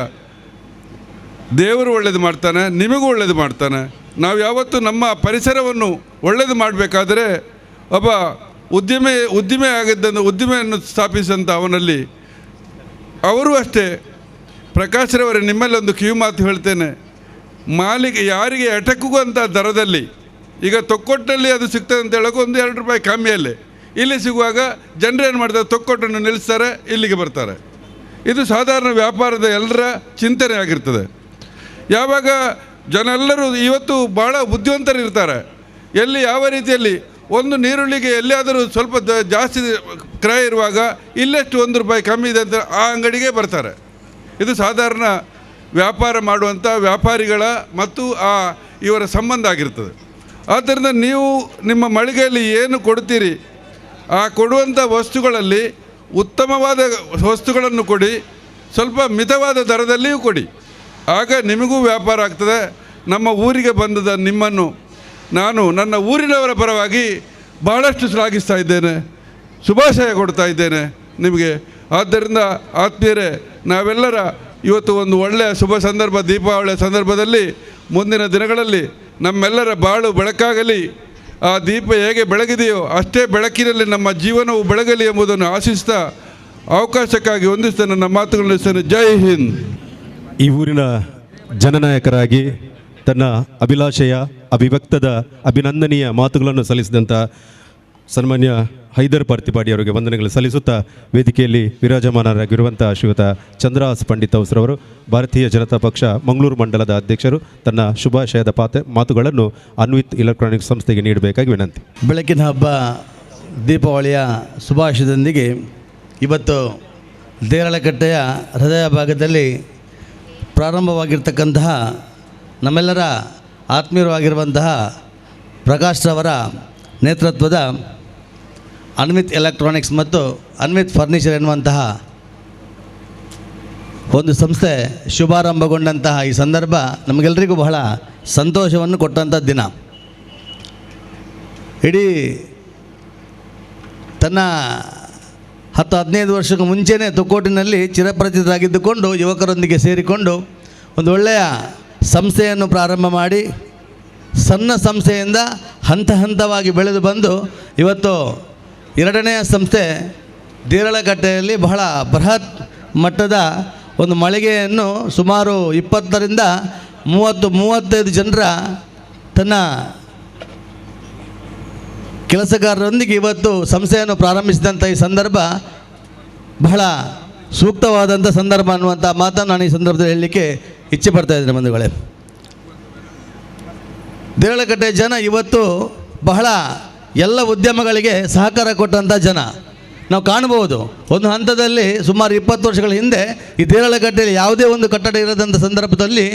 ದೇವರು ಒಳ್ಳೆಯದು ಮಾಡ್ತಾನೆ, ನಿಮಗೂ ಒಳ್ಳೆಯದು ಮಾಡ್ತಾನೆ. ನಾವು ಯಾವತ್ತೂ ನಮ್ಮ ಪರಿಸರವನ್ನು ಒಳ್ಳೆಯದು ಮಾಡಬೇಕಾದರೆ ಒಬ್ಬ ಉದ್ದಿಮೆ ಆಗಿದ್ದನ್ನು ಉದ್ದಿಮೆಯನ್ನು ಸ್ಥಾಪಿಸಿದಂಥ ಅವನಲ್ಲಿ ಅವರು ಅಷ್ಟೇ. ಪ್ರಕಾಶ್ರವರೇ, ನಿಮ್ಮಲ್ಲಿ ಒಂದು ಕಿವಿ ಮಾತು ಹೇಳ್ತೇನೆ. ಮಾಲಿಗೆ ಯಾರಿಗೆ ಎಟಕುವಂಥ ದರದಲ್ಲಿ ಈಗ ತೊಕ್ಕೊಟ್ಟಲ್ಲಿ ಅದು ಸಿಗ್ತದೆ ಅಂತ ಹೇಳೋಕೆ 1-2 ರೂಪಾಯಿ ಕಮ್ಮಿಯಲ್ಲಿ ಇಲ್ಲಿ ಸಿಗುವಾಗ ಜನರೇನು ಮಾಡ್ತಾರೆ, ತೊಕ್ಕೊಟ್ಟನ್ನು ನಿಲ್ಲಿಸ್ತಾರೆ, ಇಲ್ಲಿಗೆ ಬರ್ತಾರೆ. ಇದು ಸಾಧಾರಣ ವ್ಯಾಪಾರದ ಎಲ್ಲರ ಚಿಂತನೆ ಆಗಿರ್ತದೆ. ಯಾವಾಗ ಜನ ಎಲ್ಲರೂ ಇವತ್ತು ಭಾಳ ಬುದ್ಧಿವಂತರು ಇರ್ತಾರೆ. ಎಲ್ಲಿ ಯಾವ ರೀತಿಯಲ್ಲಿ ಒಂದು ನೀರುಳ್ಳಿಗೆ ಎಲ್ಲಿಯಾದರೂ ಸ್ವಲ್ಪ ಜಾಸ್ತಿ ಕ್ರಯ ಇರುವಾಗ ಇಲ್ಲೆಷ್ಟು 1 ರೂಪಾಯಿ ಕಮ್ಮಿ ಇದೆ ಅಂತ ಆ ಅಂಗಡಿಗೆ ಬರ್ತಾರೆ. ಇದು ಸಾಧಾರಣ ವ್ಯಾಪಾರ ಮಾಡುವಂಥ ವ್ಯಾಪಾರಿಗಳ ಮತ್ತು ಆ ಇವರ ಸಂಬಂಧ ಆಗಿರ್ತದೆ. ಆದ್ದರಿಂದ ನೀವು ನಿಮ್ಮ ಮಳಿಗೆಯಲ್ಲಿ ಏನು ಕೊಡ್ತೀರಿ, ಆ ಕೊಡುವಂಥ ವಸ್ತುಗಳಲ್ಲಿ ಉತ್ತಮವಾದ ವಸ್ತುಗಳನ್ನು ಕೊಡಿ, ಸ್ವಲ್ಪ ಮಿತವಾದ ದರದಲ್ಲಿಯೂ ಕೊಡಿ. ಆಗ ನಿಮಗೂ ವ್ಯಾಪಾರ ಆಗ್ತದೆ. ನಮ್ಮ ಊರಿಗೆ ಬಂದದ ನಿಮ್ಮನ್ನು ನಾನು ನನ್ನ ಊರಿನವರ ಪರವಾಗಿ ಭಾಳಷ್ಟು ಶ್ಲಾಘಿಸ್ತಾ ಇದ್ದೇನೆ, ಶುಭಾಶಯ ಕೊಡ್ತಾ ಇದ್ದೇನೆ ನಿಮಗೆ. ಆದ್ದರಿಂದ ಆತ್ಮೀಯರೇ, ನಾವೆಲ್ಲರ ಇವತ್ತು ಒಂದು ಒಳ್ಳೆಯ ಶುಭ ಸಂದರ್ಭ, ದೀಪಾವಳಿಯ ಸಂದರ್ಭದಲ್ಲಿ ಮುಂದಿನ ದಿನಗಳಲ್ಲಿ ನಮ್ಮೆಲ್ಲರ ಬಾಳು ಬೆಳಕಾಗಲಿ. ಆ ದೀಪ ಹೇಗೆ ಬೆಳಗಿದೆಯೋ ಅಷ್ಟೇ ಬೆಳಕಿನಲ್ಲಿ ನಮ್ಮ ಜೀವನವು ಬೆಳಗಲಿ ಎಂಬುದನ್ನು ಆಶಿಸ್ತಾ ಅವಕಾಶಕ್ಕಾಗಿ ವಂದಿಸ್ತಾ ನನ್ನ ಮಾತುಗಳನ್ನು ನಿಲ್ಲಿಸ್ತೇನೆ. ಜೈ ಹಿಂದ್. ಈ ಊರಿನ ಜನನಾಯಕರಾಗಿ ತನ್ನ ಅಭಿಲಾಷೆಯ ಅಭಿವ್ಯಕ್ತದ ಅಭಿನಂದನೀಯ ಮಾತುಗಳನ್ನು ಸಲ್ಲಿಸಿದಂಥ ಸನ್ಮಾನ್ಯ ಹೈದರ್ ಪರ್ತಿಪಾಡಿ ಅವರಿಗೆ ವಂದನೆಗಳು ಸಲ್ಲಿಸುತ್ತಾ ವೇದಿಕೆಯಲ್ಲಿ ವಿರಾಜಮಾನರಾಗಿರುವಂಥ ಶ್ರೀಯುತ ಚಂದ್ರಹಾಸ್ ಪಂಡಿತ್ ಅವರವರು, ಭಾರತೀಯ ಜನತಾ ಪಕ್ಷ ಮಂಗಳೂರು ಮಂಡಲದ ಅಧ್ಯಕ್ಷರು, ತನ್ನ ಶುಭಾಶಯದ ಮಾತುಗಳನ್ನು ಅನ್ವಿತ್ ಎಲೆಕ್ಟ್ರಾನಿಕ್ಸ್ ಸಂಸ್ಥೆಗೆ ನೀಡಬೇಕಾಗಿ ವಿನಂತಿ. ಬೆಳಕಿನ ಹಬ್ಬ ದೀಪಾವಳಿಯ ಶುಭಾಶಯದೊಂದಿಗೆ ಇವತ್ತು ದೇರಳಕಟ್ಟೆಯ ಹೃದಯ ಭಾಗದಲ್ಲಿ ಪ್ರಾರಂಭವಾಗಿರ್ತಕ್ಕಂತಹ ನಮ್ಮೆಲ್ಲರ ಆತ್ಮೀಯವಾಗಿರುವಂತಹ ಪ್ರಕಾಶ್ ರವರ ನೇತೃತ್ವದ ಅನ್ವಿತ್ ಎಲೆಕ್ಟ್ರಾನಿಕ್ಸ್ ಮತ್ತು ಅನ್ವಿತ್ ಫರ್ನಿಚರ್ ಎನ್ನುವಂತಹ ಒಂದು ಸಂಸ್ಥೆ ಶುಭಾರಂಭಗೊಂಡಂತಹ ಈ ಸಂದರ್ಭ ನಮಗೆಲ್ಲರಿಗೂ ಬಹಳ ಸಂತೋಷವನ್ನು ಕೊಟ್ಟಂಥ ದಿನ. ಇಡೀ ತನ್ನ 10-15 ವರ್ಷಕ್ಕೆ ಮುಂಚೆಯೇ ತೊಕ್ಕೋಟಿನಲ್ಲಿ ಚಿರಪರಿಚಿತರಾಗಿದ್ದುಕೊಂಡು ಯುವಕರೊಂದಿಗೆ ಸೇರಿಕೊಂಡು ಒಂದು ಒಳ್ಳೆಯ ಸಂಸ್ಥೆಯನ್ನು ಪ್ರಾರಂಭ ಮಾಡಿ ಸಣ್ಣ ಸಂಸ್ಥೆಯಿಂದ ಹಂತ ಹಂತವಾಗಿ ಬೆಳೆದು ಬಂದು ಇವತ್ತು ಎರಡನೆಯ ಸಂಸ್ಥೆ ದೇರಳಕಟ್ಟೆಯಲ್ಲಿ ಬಹಳ ಬೃಹತ್ ಮಟ್ಟದ ಒಂದು ಮಳಿಗೆಯನ್ನು ಸುಮಾರು 20 ರಿಂದ 30-35 ಜನರ ತನ್ನ ಕೆಲಸಗಾರರೊಂದಿಗೆ ಇವತ್ತು ಸಂಸ್ಥೆಯನ್ನು ಪ್ರಾರಂಭಿಸಿದಂಥ ಈ ಸಂದರ್ಭ ಬಹಳ ಸೂಕ್ತವಾದಂಥ ಸಂದರ್ಭ ಅನ್ನುವಂಥ ಮಾತನ್ನು ನಾನು ಈ ಸಂದರ್ಭದಲ್ಲಿ ಹೇಳಲಿಕ್ಕೆ ಇಚ್ಛೆ ಪಡ್ತಾ ಇದ್ದೇನೆ. ಬಂಧುಗಳೇ, ದೇರಳಕಟ್ಟೆ ಜನ ಇವತ್ತು ಬಹಳ ಎಲ್ಲ ಉದ್ಯಮಗಳಿಗೆ ಸಹಕಾರ ಕೊಟ್ಟಂಥ ಜನ ನಾವು ಕಾಣಬಹುದು. ಒಂದು ಹಂತದಲ್ಲಿ ಸುಮಾರು 20 ವರ್ಷಗಳ ಹಿಂದೆ ಈ ದೇರಳಕಟ್ಟೆಯಲ್ಲಿ ಯಾವುದೇ ಒಂದು ಕಟ್ಟಡ ಇರದಂಥ ಸಂದರ್ಭದಲ್ಲಿ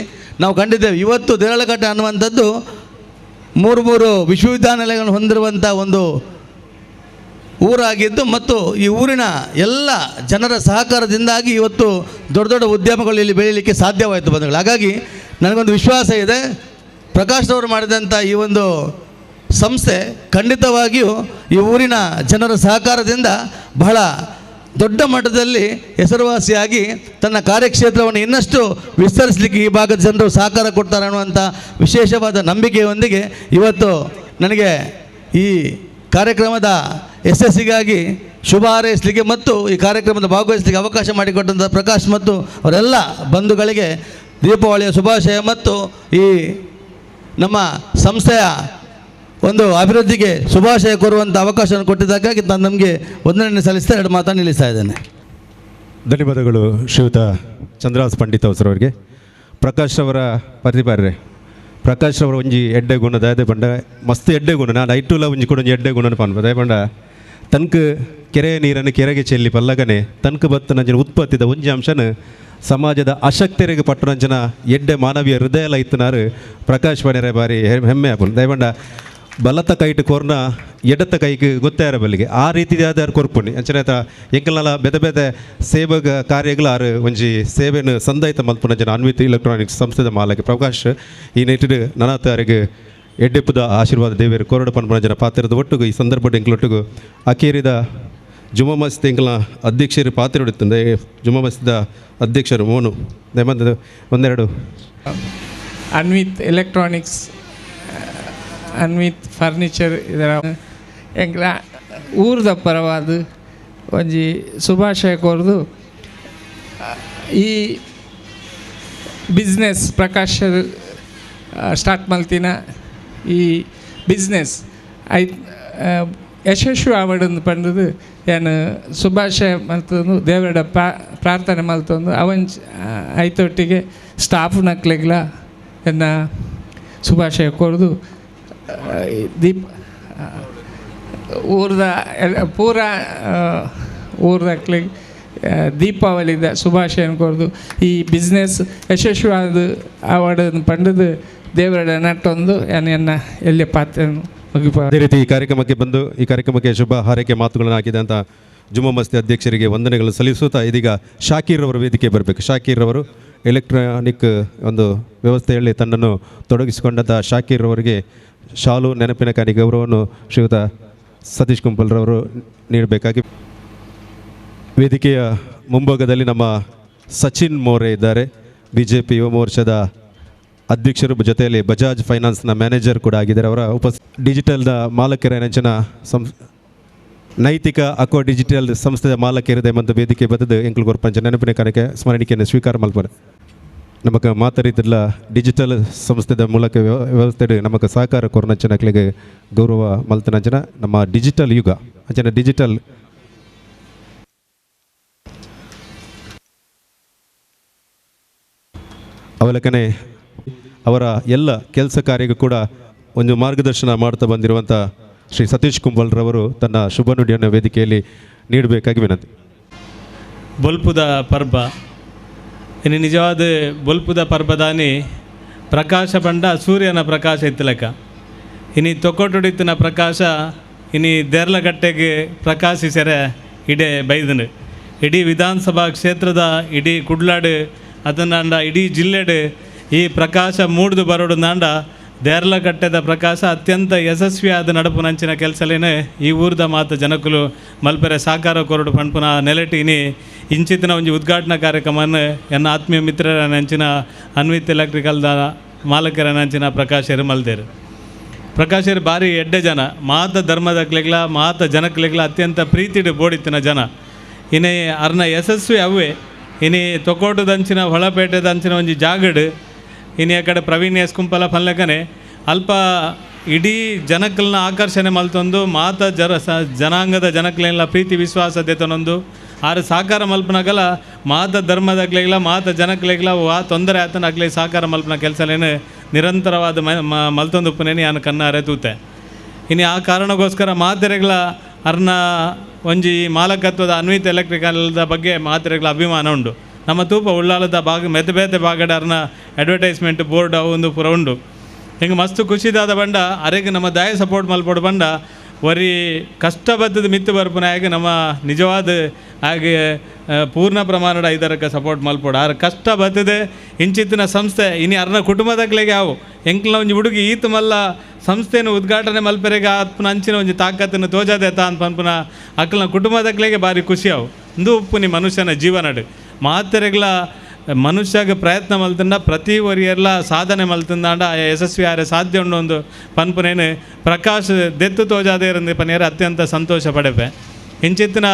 ನಾವು ಕಂಡಿದ್ದೇವೆ. ಇವತ್ತು ದೇರಳಕಟ್ಟೆ ಅನ್ನುವಂಥದ್ದು 3 ವಿಶ್ವವಿದ್ಯಾನಿಲಯಗಳನ್ನು ಹೊಂದಿರುವಂಥ ಒಂದು ಊರಾಗಿದ್ದು ಮತ್ತು ಈ ಊರಿನ ಎಲ್ಲ ಜನರ ಸಹಕಾರದಿಂದಾಗಿ ಇವತ್ತು ದೊಡ್ಡ ದೊಡ್ಡ ಉದ್ಯಮಗಳು ಇಲ್ಲಿ ಬೆಳೀಲಿಕ್ಕೆ ಸಾಧ್ಯವಾಯಿತು ಬಂಧುಗಳು. ಹಾಗಾಗಿ ನನಗೊಂದು ವಿಶ್ವಾಸ ಇದೆ, ಪ್ರಕಾಶ್ರವರು ಮಾಡಿದಂಥ ಈ ಒಂದು ಸಂಸ್ಥೆ ಖಂಡಿತವಾಗಿಯೂ ಈ ಊರಿನ ಜನರ ಸಹಕಾರದಿಂದ ಬಹಳ ದೊಡ್ಡ ಮಟ್ಟದಲ್ಲಿ ಹೆಸರುವಾಸಿಯಾಗಿ ತನ್ನ ಕಾರ್ಯಕ್ಷೇತ್ರವನ್ನು ಇನ್ನಷ್ಟು ವಿಸ್ತರಿಸಲಿಕ್ಕೆ ಈ ಭಾಗದ ಜನರು ಸಹಕಾರ ಕೊಡ್ತಾರೆ ಅನ್ನುವಂಥ ವಿಶೇಷವಾದ ನಂಬಿಕೆಯೊಂದಿಗೆ ಇವತ್ತು ನನಗೆ ಈ ಕಾರ್ಯಕ್ರಮದ ಯಶಸ್ಸಿಗಾಗಿ ಶುಭ ಹಾರೈಸಲಿಕ್ಕೆ ಮತ್ತು ಈ ಕಾರ್ಯಕ್ರಮದ ಭಾಗವಹಿಸಲಿಕ್ಕೆ ಅವಕಾಶ ಮಾಡಿಕೊಟ್ಟಂಥ ಪ್ರಕಾಶ್ ಮತ್ತು ಅವರೆಲ್ಲ ಬಂಧುಗಳಿಗೆ ದೀಪಾವಳಿಯ ಶುಭಾಶಯ ಮತ್ತು ಈ ನಮ್ಮ ಸಂಸ್ಥೆಯ ಒಂದು ಅಭಿವೃದ್ಧಿಗೆ ಶುಭಾಶಯ ಕೋರುವಂಥ ಅವಕಾಶವನ್ನು ಕೊಟ್ಟಿದ್ದಕ್ಕಾಗಿ ನಾನು ನಮಗೆ ವಂದನೆಯನ್ನು ಸಲ್ಲಿಸ್ತಾ ಎರಡು ಮಾತನ್ನು ನಿಲ್ಲಿಸ್ತಾ ಇದ್ದೇನೆ. ಧನ್ಯವಾದಗಳು ಶ್ರೀಯುತ ಚಂದ್ರಹಾಸ್ ಪಂಡಿತ್ ಅವರವರಿಗೆ. ಪ್ರಕಾಶ್ ಅವರ ಪ್ರತಿಭಾರ್ರೆ, ಪ್ರಕಾಶ್ ಅವರ ಒಂಜಿ ಎಡ್ಡೆ ಗುಣ ದಾಯದೆ ಪಂಡ ಮಸ್ತ್ ಎಡ್ಡೆ ಗುಣ, ನಾನು ಐಟುಲ ಒಂಜಿ ಕೂಡ ಒಂಜಿ ಎಡ್ಡೆ ಗುಣ ಪನ್ಪ ದಾಯ ಪಂಡ ತನ್ಕ ಕೆರೆಯ ನೀರನ್ನು ಕೆರೆಗೆ ಚೆಲ್ಲಿ ಪಲ್ಲಗನೆ ತನ್ಕ ಬತ್ತನಂಚಿನ ಉತ್ಪತ್ತಿದ ಒಂಜಿ ಅಂಶನ ಸಮಾಜದ ಅಶಕ್ತರಿಗೆ ಪಟ್ಟಣಂಚಿನ ಎಡ್ಡೆ ಮಾನವೀಯ ಹೃದಯ ಇತ್ತನಾರು ಪ್ರಕಾಶ್ ಪಣೆರೆ ಬಾರಿ ಹೆಮ್ಮೆ ಆಪುಂಡು. ದಯಪಂಡ ಬಲತ ಕೈಟ್ ಕೊರ್ನ ಎಡತ್ತ ಕೈಗೆ ಗೊತ್ತಾರ ಬಲ್ಲಿಗೆ ಆ ರೀತಿಯಾದ ಕೊರ್ಪುಣಿ ಅಂಚನೆ ಎಂಕಲ್ನಲ ಬೆದ ಬೆದ ಸೇವಗ ಕಾರ್ಯಗಳು ಆರು ಒಂಜಿ ಸೇವೆಯನ್ನು ಸಂದಾಯಿತ ಮಲ್ಪುನ ಜನ ಅನ್ವಿತ್ ಎಲೆಕ್ಟ್ರಾನಿಕ್ಸ್ ಸಂಸ್ಥೆದ ಮಾಲಕ ಪ್ರಕಾಶ್ ಈ ನಿಟ್ಟಿಡು ನನಾತಾರಿಗೆ ಎಡ್ಡೆಪ್ಪುದ ಆಶೀರ್ವಾದ ದೇವಿಯರು ಕೊರಡು ಪನ್ಪುನ ಜನ ಪಾತ್ರದ ಒಟ್ಟುಗು ಈ ಸಂದರ್ಭದ ಎಂಕಲೊಟ್ಟುಗು ಅಕೇರಿದ ಜುಮಾ ಮಸ್ತಿ ಎಂಕಲ್ನ ಅಧ್ಯಕ್ಷರು ಪಾತ್ರ ಹೊಡಿತಂದೆ ಜುಮಾ ಮಸ್ತಿದ ಅಧ್ಯಕ್ಷರು ಮೋನು ದಯಮಂತದ ಒಂದೆರಡು ಅನ್ವಿತ್ ಎಲೆಕ್ಟ್ರಾನಿಕ್ಸ್ ಅನ್ವಿತ್ ಫರ್ನಿಚರ್ ಇದರ ಎಂಕ್ಲ ಊರ್ದ ಪರವಾದ ಒಂಜಿ ಶುಭಾಶಯ ಕೋರ್ದು ಈ ಬಿಸ್ನೆಸ್ ಪ್ರಕಾಶ್ ಸ್ಟಾರ್ಟ್ ಮಲ್ತಿನ ಈ ಬಿಸ್ನೆಸ್ I ಯಶಸ್ವಿ ಆವಡಂದು ಪಂಡದು ಏನು ಶುಭಾಶಯ ಮಲ್ತೊಂದು ದೇವರ ಪ್ರಾರ್ಥನೆ ಮಲ್ತೊಂದು ಅವಂಚ್ ಐತೊಟ್ಟಿಗೆ ಸ್ಟಾಫ್ ನಕ್ಲೆಗ್ಲ ಎನ್ನ ಶುಭಾಶಯ ಕೊರ್ದು ದೀಪ ಊರ್ದ ಪೂರ ಊರ್ದಕ್ಲೆಗ್ ದೀಪಾವಳಿದ ಶುಭಾಶಯ ಕೊರ್ದು ಈ ಬಿಸ್ನೆಸ್ ಯಶಸ್ವಿ ಆವಡಂದು ಪಂಡದು ದೇವರ ನಟ್ಟೊಂದು ಎನ್ನ ಎಲ್ಲಿ ಪಾತ್ರ. ಅದೇ ರೀತಿ ಈ ಕಾರ್ಯಕ್ರಮಕ್ಕೆ ಬಂದು ಈ ಕಾರ್ಯಕ್ರಮಕ್ಕೆ ಶುಭ ಹಾರೈಕೆ ಮಾತುಗಳನ್ನು ಹಾಕಿದಂಥ ಜುಮ್ಮಾ ಮಸ್ತಿ ಅಧ್ಯಕ್ಷರಿಗೆ ವಂದನೆಗಳು ಸಲ್ಲಿಸುತ್ತಾ ಇದೀಗ ಶಾಕೀರ್ ಅವರು ವೇದಿಕೆ ಬರಬೇಕು. ಶಾಕೀರ್ ಅವರು ಎಲೆಕ್ಟ್ರಾನಿಕ್ ಒಂದು ವ್ಯವಸ್ಥೆಯಲ್ಲಿ ತನ್ನನ್ನು ತೊಡಗಿಸಿಕೊಂಡಂಥ ಶಾಕೀರ್ ಅವರಿಗೆ ಶಾಲು ನೆನಪಿನ ಕಾಣಿಕೆ ಗೌರವವನ್ನು ಶ್ರೀಯುತ ಸತೀಶ್ ಕುಂಪಲ್ರವರು ನೀಡಬೇಕಾಗಿ. ವೇದಿಕೆಯ ಮುಂಭಾಗದಲ್ಲಿ ನಮ್ಮ ಸಚಿನ್ ಮೋರೆ ಇದ್ದಾರೆ, B J P ಯುವ ಮೋರ್ಚಾದ ಅಧ್ಯಕ್ಷರು, ಜೊತೆಯಲ್ಲಿ ಬಜಾಜ್ ಫೈನಾನ್ಸ್ನ ಮ್ಯಾನೇಜರ್ ಕೂಡ ಆಗಿದ್ದಾರೆ. ಅವರ ಡಿಜಿಟಲ್ದ ಮಾಲಕರ ನೈತಿಕ ಅಕ್ವಾ ಡಿಜಿಟಲ್ ಸಂಸ್ಥೆಯ ಮಾಲಕರಿದೆ ಮತ್ತು ವೇದಿಕೆ ಬದದು ಎಂಕುಲು ಕೊರ್ಪಂಚ ನೆನಪಿನ ಕಾಣಿಕೆ ಸ್ಮರಣಿಕೆಯನ್ನು ಸ್ವೀಕಾರ ಮಲ್ಪರೆ. ನಮಕ ಮಾತರಿತಿಲ್ಲ ಡಿಜಿಟಲ್ ಸಂಸ್ಥೆದ ಮೂಲಕ ವ್ಯವಸ್ಥೆ ನಮಕ ಸಹಕಾರ ಕೊರ್ನಂಚನಕ್ಲಿಗೆ ಗೌರವ ಮಲ್ತನಂಚನ ನಮ್ಮ ಡಿಜಿಟಲ್ ಯುಗ ಅಂಚನ ಡಿಜಿಟಲ್ ಅವಲಕನೆ ಅವರ ಎಲ್ಲ ಕೆಲಸ ಕಾರ್ಯಕ್ಕೂ ಕೂಡ ಒಂದು ಮಾರ್ಗದರ್ಶನ ಮಾಡ್ತಾ ಬಂದಿರುವಂಥ ಶ್ರೀ ಸತೀಶ್ ಕುಂಬಲ್ರವರು ತನ್ನ ಶುಭ ನುಡಿಯನ್ನು ವೇದಿಕೆಯಲ್ಲಿ ನೀಡಬೇಕಾಗಿ ವಿನಂತಿ. ಬೊಲ್ಪುದ ಪರ್ಬ ಇನ್ನು ನಿಜವಾದ ಬೊಲ್ಪುದ ಪರ್ಬದಾನಿ ಪ್ರಕಾಶ ಬಂಡ ಸೂರ್ಯನ ಪ್ರಕಾಶ ಇತ್ತಲಕ ಇನಿ ತೊಕೊಟುಡಿತ್ತಿನ ಪ್ರಕಾಶ ಇನಿ ದೇರ್ಲಗಟ್ಟೆಗೆ ಪ್ರಕಾಶಿಸರೆ ಇಡೇ ಬೈದನು. ಇಡೀ ವಿಧಾನಸಭಾ ಕ್ಷೇತ್ರದ ಇಡೀ ಕುಡ್ಲಾಡು ಅದನ್ನ ಇಡೀ ಜಿಲ್ಲೆಡು ಈ ಪ್ರಕಾಶ ಮೂಡ್ದು ಬರೋಡು ನಾಂಡ ದೇರ್ಲಗಟ್ಟೆದ ಪ್ರಕಾಶ ಅತ್ಯಂತ ಯಶಸ್ವಿಯಾದ ನಡಪುನಂಚಿನ ಕೆಲಸಲೇನೆ ಈ ಊರ್ದ ಮಾತ ಜನಕುಲು ಮಲ್ಪೆರೆ ಸಾಕಾರ ಕೊರಡು ಪಣ್ಪುನ ನೆಲೆಟಿನಿ ಇಂಚಿತ್ತಿನ ಒಂಜಿ ಉದ್ಘಾಟನಾ ಕಾರ್ಯಕ್ರಮವನ್ನು ಎನ್ನ ಆತ್ಮೀಯ ಮಿತ್ರರ ನಂಚಿನ ಅನ್ವಿತ್ ಎಲೆಕ್ಟ್ರಿಕಲ್ದ ಮಾಲಕರ ನಂಚಿನ ಪ್ರಕಾಶರು ಮಲ್ದೇರು. ಪ್ರಕಾಶರು ಭಾರಿ ಎಡ್ಡೆ ಜನ, ಮಾತ ಧರ್ಮದಕ್ಲೆಗ್ಲ ಮಾತ ಜನಕ್ಲೆಗ್ಲ ಅತ್ಯಂತ ಪ್ರೀತಿಡು ಬೋಡಿತ್ತಿನ ಜನ. ಇನೇ ಅರ್ನ ಯಶಸ್ವಿ ಅವೇ ಇನಿ ತೊಕೋಟದಂಚಿನ ಹೊಳಪೇಟೆದಂಚಿನ ಒಂಜಿ ಜಾಗಡು ಇನಿ ಆ ಕಡೆ ಪ್ರವೀಣ್ ಎಸ್ ಕುಂಪಲ ಫನ್ಲಕನೆ ಅಲ್ಪ ಇಡೀ ಜನಕ್ಕಲ್ನ ಆಕರ್ಷಣೆ ಮಲ್ತೊಂದು ಮಾತ ಜರ ಜನಾಂಗದ ಜನಕ್ಲೆಲ್ಲ ಪ್ರೀತಿ ವಿಶ್ವಾಸ ದೇತನೊಂದು ಆರು ಸಾಕಾರ ಮಲ್ಪನಗಲ ಮಾತ ಧರ್ಮದಾಗ್ಲೆಗ್ಲ ಮಾತ ಜನಕ್ಲೆಗ್ಲ ವಾ ತೊಂದರೆ ಆತನ ಆಗ್ಲೇ ಸಾಕಾರ ಮಲ್ಪನ ಕೆಲಸಲೇನು ನಿರಂತರವಾದ ಮಲ್ತೊಂದು ಉಪ್ಪನೇನು ಯಾನು ಕಣ್ಣಾರೆ ತೂತೆ. ಇನ್ನು ಆ ಕಾರಣಕ್ಕೋಸ್ಕರ ಮಾತೆರೆಗಳ ಅರ್ನ ಒಂಜಿ ಮಾಲಕತ್ವದ ಅನ್ವಿತ್ ಎಲೆಕ್ಟ್ರಿಕಲ್ದ ಬಗ್ಗೆ ಮಾತೆರೆಗಳ ಅಭಿಮಾನ ಉಂಡು. ನಮ್ಮ ತೂಪ ಉಳ್ಳಾಲದ ಭಾಗ ಮೆತೆ ಬೇತೆ ಭಾಗಡ ಅರ್ನ ಅಡ್ವರ್ಟೈಸ್ಮೆಂಟ್ ಬೋರ್ಡ್ ಅವು ಒಂದು ಪೂರ ಉಂಡು. ಹಿಂಗೆ ಮಸ್ತ್ ಖುಷಿದಾದ ಬಂಡ ಅರೆಗೆ ನಮ್ಮ ದಾಯ ಸಪೋರ್ಟ್ ಮಲ್ಪೋಡು ಬಂಡ ವರಿ ಕಷ್ಟ ಬದ್ದದ ಮಿತ್ತು ಬರ್ಪುನ ಹಾಗೆ ನಮ್ಮ ನಿಜವಾದ ಹಾಗೆ ಪೂರ್ಣ ಪ್ರಮಾಣದ ಐದರಕ್ಕೆ ಸಪೋರ್ಟ್ ಮಲ್ಪೋಡು. ಆರು ಕಷ್ಟ ಬತ್ತದೆ ಇಂಚಿತ್ತಿನ ಸಂಸ್ಥೆ ಇನಿ ಅರ್ನ ಕುಟುಂಬದಕ್ಲೆಗೆ ಅವು ಎಂಕ್ಲ ಒಂಜಿ ಹುಡುಗಿ ಈತ ಮಲ್ಲ ಸಂಸ್ಥೆಯನ್ನು ಉದ್ಘಾಟನೆ ಮಲ್ಪೆರೆಗೆ ಆತ್ಮನ ಅಂಚಿನ ಒಂಜಿ ತಾಕತ್ತನ್ನು ತೋಜಾದೆ ತಾ ಪನ್ಪುನ ಅಕ್ಲನ ಕುಟುಂಬದಕ್ಲೆಗೆ ಭಾರಿ ಖುಷಿ ಅವು. ಇಂದು ಉಪ್ಪುನಿ ಮನುಷ್ಯನ ಜೀವನಡು ಮಾತೆರೆಗ್ಲ ಮನುಷ್ಯಾಗ ಪ್ರಯತ್ನ ಮಲ್ತಂಡ ಪ್ರತಿ ಒರಿಯರ್ಲ ಸಾಧನೆ ಮಲ್ತಂದಾಂಡ ಆ ಯಶಸ್ವಿ ಆರೆ ಸಾಧ್ಯ ಉಂಡು ಒಂದು ಪನ್ಪುನೇನು ಪ್ರಕಾಶ್ ದೆತ್ತು ತೋಜಾದೆ ಇರಂದು ಪನೇರ ಅತ್ಯಂತ ಸಂತೋಷ ಪಡೆಪೆ. ಇಂಚಿತ್ತಿನ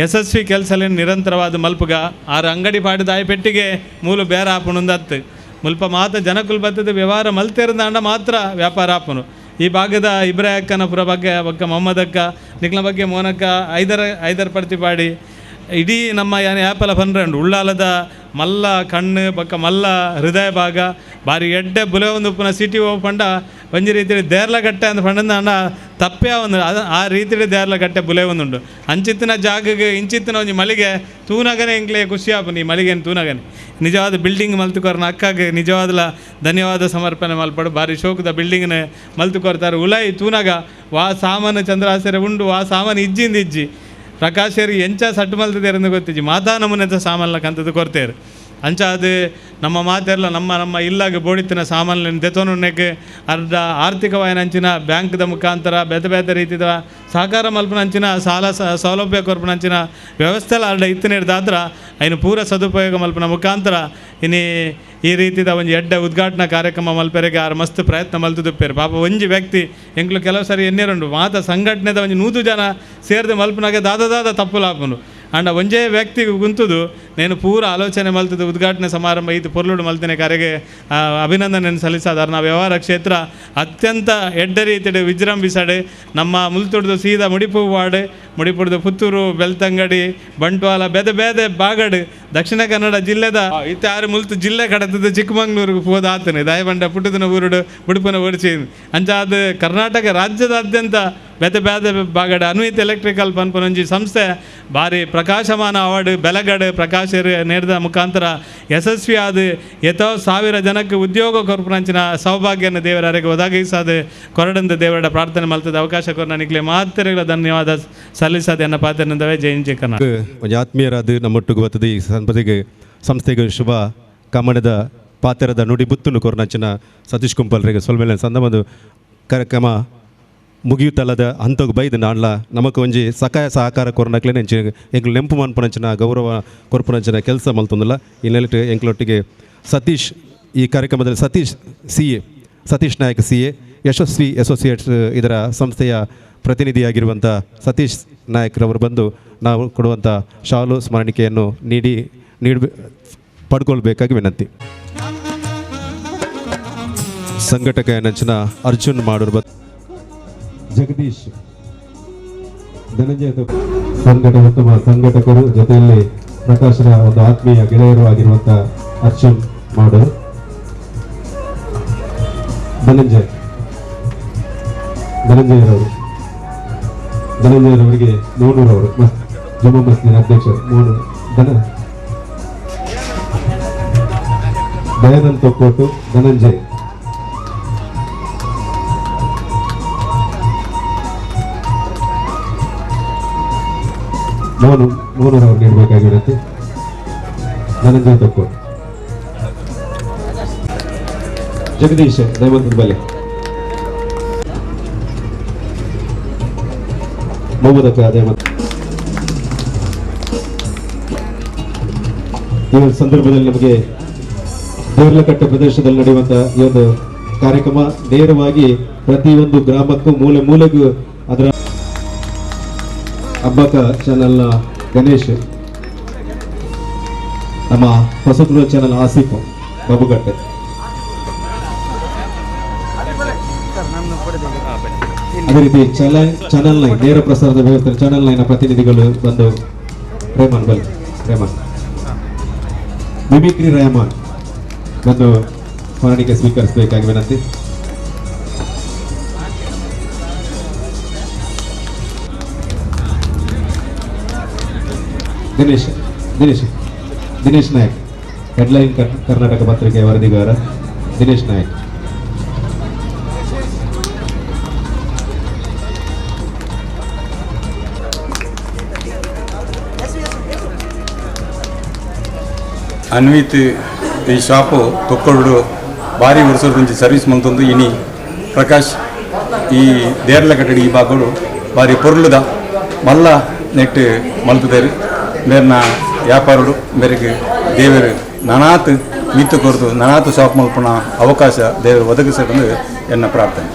ಯಶಸ್ವಿ ಕೆಲಸಲೇನು ನಿರಂತರವಾದ ಮಲ್ಪುಗ ಆರು ಅಂಗಡಿ ಪಾಡಿದ ಆಯ ಪೆಟ್ಟಿಗೆ ಮೂಲು ಬೇರೆ ಆಪುಣಂದತ್ತು ಮುಲ್ಪ ಮಾತ ಜನಕುಲ್ ಬತ್ತದ ವ್ಯವಹಾರ ಮಲ್ತಿರಂದಾಂಡ ಮಾತ್ರ ವ್ಯಾಪಾರ ಆಪುನು. ಈ ಭಾಗದ ಇಬ್ರಾಯಕ್ಕನ ಪುರ ಬಗ್ಗೆ ಬಕ್ಕ ಮೊಹಮ್ಮದಕ್ಕ ನಿಕ್ಲ ಬಗ್ಗೆ ಮೋನಕ್ಕ ಐದರ ಐದರ ಪ್ರತಿಪಾಡಿ ಇಡೀ ನಮ್ಮ ಯಾನೆ ಆ್ಯಪಲ ಪನ್ರೆಂಡು ಉಳ್ಳಾಲದ ಮಲ್ಲ ಕಣ್ಣು ಬಕ್ಕ ಮಲ್ಲ ಹೃದಯ ಭಾಗ ಭಾರಿ ಎಡ್ಡೆ ಬುಲೆ ಒಂದು ಉಪ್ಪುನ ಸಿಟಿ ಪಂಡ ಒಂಜಿ ರೀತಿಯಲ್ಲಿ ದೇರ್ಲಗಟ್ಟೆ ಅಂದ್ ಪಂಡಂದ ತಪ್ಪೇ ಒಂದು ಅದು ಆ ರೀತಿಯಲ್ಲಿ ದೇರ್ಲಗಟ್ಟೆ ಬುಲೆ ಒಂದುಂಡು. ಅಂಚಿತ್ತಿನ ಜಾಗಗೆ ಇಂಚಿತ್ತಿನ ಒಂಜಿ ಮಳಿಗೆ ತೂನಗನೆ ಎಂಕ್ಲೆ ಖುಷಿ ಆಪುನಿ ಈ ಮಳಿಗೆನು ತೂನಗನೆ ನಿಜವಾದ ಬಿಲ್ಡಿಂಗ್ ಮಲ್ತುಕೊರ್ನ ಅಕ್ಕಾಗ ನಿಜವಾದಲ ಧನ್ಯವಾದ ಸಮರ್ಪಣೆ ಮಲ್ಪಡು. ಭಾರಿ ಶೋಕದ ಬಿಲ್ಡಿಂಗ್ನ ಮಲ್ತುಕೊರ್ತಾರೆ. ಉಲಾಯಿ ತೂನಗ ವಾ ಸಾಮಾನು ಚಂದ್ರಾಸರೆ ಉಂಡು ವಾ ಸಾಮಾನು ಇಜ್ಜಿಂದ ಇಜ್ಜಿ ಪ್ರಕಾಶರು ಎಂಚ ಸಟ್ಟು ಮಲ್ತದೇರಂದು ಗೊತ್ತಿಜ್ಜಿ ಮಾತಾ ನಮೂನೆಂತ ಸಾಮಾನ್ಲ ಕಂತದ್ದು ಕೊರ್ತೇರು. ಅಂಚ ಅದು ನಮ್ಮ ಮಾತೆಲ್ಲ ನಮ್ಮ ನಮ್ಮ ಇಲ್ಲಾಗ ಬೋಡಿತ್ತಿನ ಸಾಮಾನ್ಯ ದೆತೋನುಣ್ಣಕ್ಕೆ ಅರ್ಧ ಆರ್ಥಿಕವಾಯಿನ ಅಂಚಿನ ಬ್ಯಾಂಕ್ದ ಮುಖಾಂತರ ಬೇತೆ ಬೇತೆ ರೀತಿದ ಸಹಕಾರ ಮಲ್ಪನ ಅಂಚಿನ ಸಾಲ ಸೌಲಭ್ಯ ಕೊರ್ಪನ ಅಂಚಿನ ವ್ಯವಸ್ಥೆ ಅರ್ಧ ಇತ್ತಿನ ಐನು ಪೂರ ಸದುಪಯೋಗ ಮಲ್ಪನ ಮುಖಾಂತರ ಇನಿ ಈ ರೀತಿದ ಒಂಜಿ ಎಡ್ಡೆ ಉದ್ಘಾಟನಾ ಕಾರ್ಯಕ್ರಮ ಮಲ್ಪೆರೆಗೆ ಆರು ಮಸ್ತ್ ಪ್ರಯತ್ನ ಮಲ್ತುದುಪ್ಪೇರು. ಪಾಪ ಒಂಜಿ ವ್ಯಕ್ತಿ ಎಂಕ್ಲು ಕೆಲವು ಸರಿ ಎನ್ನೇರುಂಡು ಮಾತ ಸಂಘಟನೆದ ಒಂಜಿ 100 ಜನ ಸೇರ್ದು ಮಲ್ಪನಾಗೆ ದಾದ ದಾದ ತಪ್ಪುಲಾಪುನು. ಅಂಡ ಒಂಜೇ ವ್ಯಕ್ತಿ ಗುಂತುದು ನೇನು ಪೂರ ಆಲೋಚನೆ ಮಲ್ತದ ಉದ್ಘಾಟನೆ ಸಮಾರಂಭ ಈತ ಪೊರ್ಲುಡು ಮಲ್ತಿನ ಕರೆಗೆ ಅಭಿನಂದನೆಯನ್ನು ಸಲ್ಲಿಸಾದಾರ. ನಾವು ವ್ಯವಹಾರ ಕ್ಷೇತ್ರ ಅತ್ಯಂತ ಎಡ್ಡ ರೀತಿಯ ವಿಜೃಂಭಿಸಡೆ ನಮ್ಮ ಮುಲ್ತುಡ್ದು ಸೀದಾ ಮುಡಿಪು ವಾರ್ಡ್ ಮುಡಿಪುಡ್ದು ಪುತ್ತೂರು ಬೆಳ್ತಂಗಡಿ ಬಂಟ್ವಾಳ ಬೇದೆ ಬೇದೆ ಬಾಗಡು ದಕ್ಷಿಣ ಕನ್ನಡ ಜಿಲ್ಲೆದ ಇತ್ತಾರು ಮುಲ್ತು ಜಿಲ್ಲೆ ಕಡತದ ಚಿಕ್ಕಮಂಗ್ಳೂರಿಗೆ ಹೋದ ಆತನೆ ದಯಬಂಡ ಪುಟ್ಟದನ ಊರುಡು ಉಡುಪನ ಒಡಿಸಿ ಅಂಚಾದ ಕರ್ನಾಟಕ ರಾಜ್ಯದಾದ್ಯಂತ ಬೇತೆ ಬೇತೆ ಬಾಗಡ ಅನ್ವಿತ್ ಎಲೆಕ್ಟ್ರಿಕಲ್ ಪನ್ಪನೊಂಜಿ ಸಂಸ್ಥೆ ಭಾರಿ ಪ್ರಕಾಶಮಾನ ಅವಾರ್ಡ್ ಬೆಲಗಡೆ ಪ್ರಕಾಶರು ನೇರಿದ ಮುಖಾಂತರ ಯಶಸ್ವಿಯಾದ ಎತೋ ಸಾವಿರ ಜನಕ್ಕೆ ಉದ್ಯೋಗ ಕೊರ್ಪುನಂಚಿನ ಸೌಭಾಗ್ಯನ ದೇವರರಿಗೆ ಒದಗಿಸಾದ ಕೊರಡಂದ ದೇವರ ಪ್ರಾರ್ಥನೆ ಮಲ್ತದ ಅವಕಾಶ ಕೊರ ನನಗೆ ಮಾತ್ರೆಗಳ ಧನ್ಯವಾದ ಸಲ್ಲಿಸದೆ ಎನ್ನ ಪಾತ್ರನಿಂದವೇ ಜೈ ಹಿಂದ್ ಜೈ ಕರ್ನಾಟಕ. ಒಂದು ಆತ್ಮೀಯರಾದ ನಮ್ಮೊಟ್ಟಿಗೆ ಬರ್ತದೆ ಈ ಸಂಪತಿಗೆ ಸಂಸ್ಥೆಗೆ ಶುಭ ಕಾಮನದ ಪಾತ್ರದ ನುಡಿ ಬುತ್ತುನು ಕೊರ್ನಂಚಿನ ಸತೀಶ್ ಕುಂಪಲ್ರಿಗೆ ಸೊಲ್ಮೇಲೆ ಸಂದ ಒಂದು ಕಾರ್ಯಕ್ರಮ ಮುಗಿಯುತ್ತಲ್ಲದ ಹಂತಕ್ಕೆ ಬೈದು ನಾಡ್ಲ ನಮಕ್ ಒಂಜಿ ಸಕಾಯ ಸಹಕಾರ ಕೊರ್ನಕ್ಲೆ ನೆಂಚಿ ಎಂಕ್ಲು ನೆಂಪು ಮನ್ಪುನಂಚಿನ ಗೌರವ ಕೊರ್ಪುನಂಚಿನ ಕೆಲಸ ಮಲ್ತೊಂದಿಲ್ಲ. ಈ ನೆಲೆಟ್ ಎಂಕ್ಲೊಟ್ಟಿಗೆ ಸತೀಶ್ ಈ ಕಾರ್ಯಕ್ರಮದಲ್ಲಿ Satish C A Satish Nayak C A Yashasvi associates ಇದರ ಸಂಸ್ಥೆಯ ಪ್ರತಿನಿಧಿಯಾಗಿರುವಂಥ ಸತೀಶ್ ನಾಯಕ್ರವರು ಬಂದು ನಾವು ಕೊಡುವಂಥ ಶಾಲು ಸ್ಮರಣಿಕೆಯನ್ನು ನೀಡಿ ಪಡ್ಕೊಳ್ಬೇಕಾಗಿ ವಿನಂತಿ. ಸಂಘಟಕ ನಂಚಿನ ಅರ್ಜುನ್ ಮಾಡೂರು, ಜಗದೀಶ್ ಧನಂಜಯ ಸಂಘಟಕ ಉತ್ತಮ ಸಂಘಟಕರು, ಜೊತೆಯಲ್ಲಿ ಪ್ರಕಾಶನ ಒಂದು ಆತ್ಮೀಯ ಗೆಳೆಯರು ಆಗಿರುವಂಥ ಅರ್ಜುನ್ ಮಾಡೂರು, ಧನಂಜಯರವರು ಧನಂಜಯರವರಿಗೆ ಮೋನೂರವರು ಜಮ್ಮು ಮಸ್ಜಿದ್ ಅಧ್ಯಕ್ಷರು ಮೋನು ದಯಾನಂದ್ ತೊಕ್ಕೋಟು ಧನಂಜಯ್ ಮೋನೂರವರು ನೀಡಬೇಕಾಗಿರುತ್ತೆ. ಧನಂಜಯ ತೊಕ್ಕೋಟು, ಜಗದೀಶ್ ದೈವಂತ ಬಲೆ, ಮೊಹಮ್ಮದ್ ದೈವಂತ. ಈ ಒಂದು ಸಂದರ್ಭದಲ್ಲಿ ನಮಗೆ ದೇರ್ಲಕಟ್ಟೆ ಪ್ರದೇಶದಲ್ಲಿ ನಡೆಯುವಂತಹ ಈ ಒಂದು ಕಾರ್ಯಕ್ರಮ ನೇರವಾಗಿ ಪ್ರತಿಯೊಂದು ಗ್ರಾಮಕ್ಕೂ ಮೂಲೆ ಮೂಲೆಗೂ ಅದರ ಹಬ್ಬಕ ಚಾನೆಲ್ನ ಗಣೇಶ್, ನಮ್ಮ ಹೊಸದುರ್ಗ ಚಾನೆಲ್ ಆಸಿಫ್ ಬಾಬುಗಟ್ಟೆ, ಅದೇ ರೀತಿ ಚಾನೆಲ್ 9 ನೇರ ಪ್ರಸಾರದ ವ್ಯವಸ್ಥೆ ಚಾನೆಲ್ 9 ಪ್ರತಿನಿಧಿಗಳು ಬಂದು ರೇಮನ್ ಬಲ್ ರೇಮನ್ ಮಿಮಿಕ್ರಿ ರೆಹಮಾನ್ ಬಂದು ಸ್ಮರಣಿಕೆ ಸ್ವೀಕರಿಸಬೇಕಾಗಿ ವಿನಂತಿ. ದಿನೇಶ್ ದಿನೇಶ್ ದಿನೇಶ್ ನಾಯಕ್, ಹೆಡ್ಲೈನ್ ಕರ್ನಾಟಕ ಪತ್ರಿಕೆಯ ವರದಿಗಾರ ದಿನೇಶ್ ನಾಯಕ್. ಅನ್ವಿತ್ ಈ ಶಾಪು ತೊಕ್ಕೊಡು ಭಾರಿ ವರ್ಷದ ಸರ್ವಿಸ್ ಮಂತೊಂದು ಇನಿ ಪ್ರಕಾಶ್ ಈ ದೇರ್ಲಕಟ್ಟಡಿ ಈ ಭಾಗಡು ಭಾರಿ ಪೊರ್ಲುದ ಮಲ್ಲ ನೆಟ್ ಮಲ್ತದೇರು ಮೇರ್ನ ವ್ಯಾಪಾರಡು ಮೇರೆಗೆ ದೇವರು ನಾನಾತ್ ಮಿತ್ತು ಕೊರತು ನಾನಾತ್ ಶಾಪ್ ಮಲ್ಪನ ಅವಕಾಶ ದೇವರು ಒದಗಿಸಲು ಎನ್ನ ಪ್ರಾರ್ಥನೆ.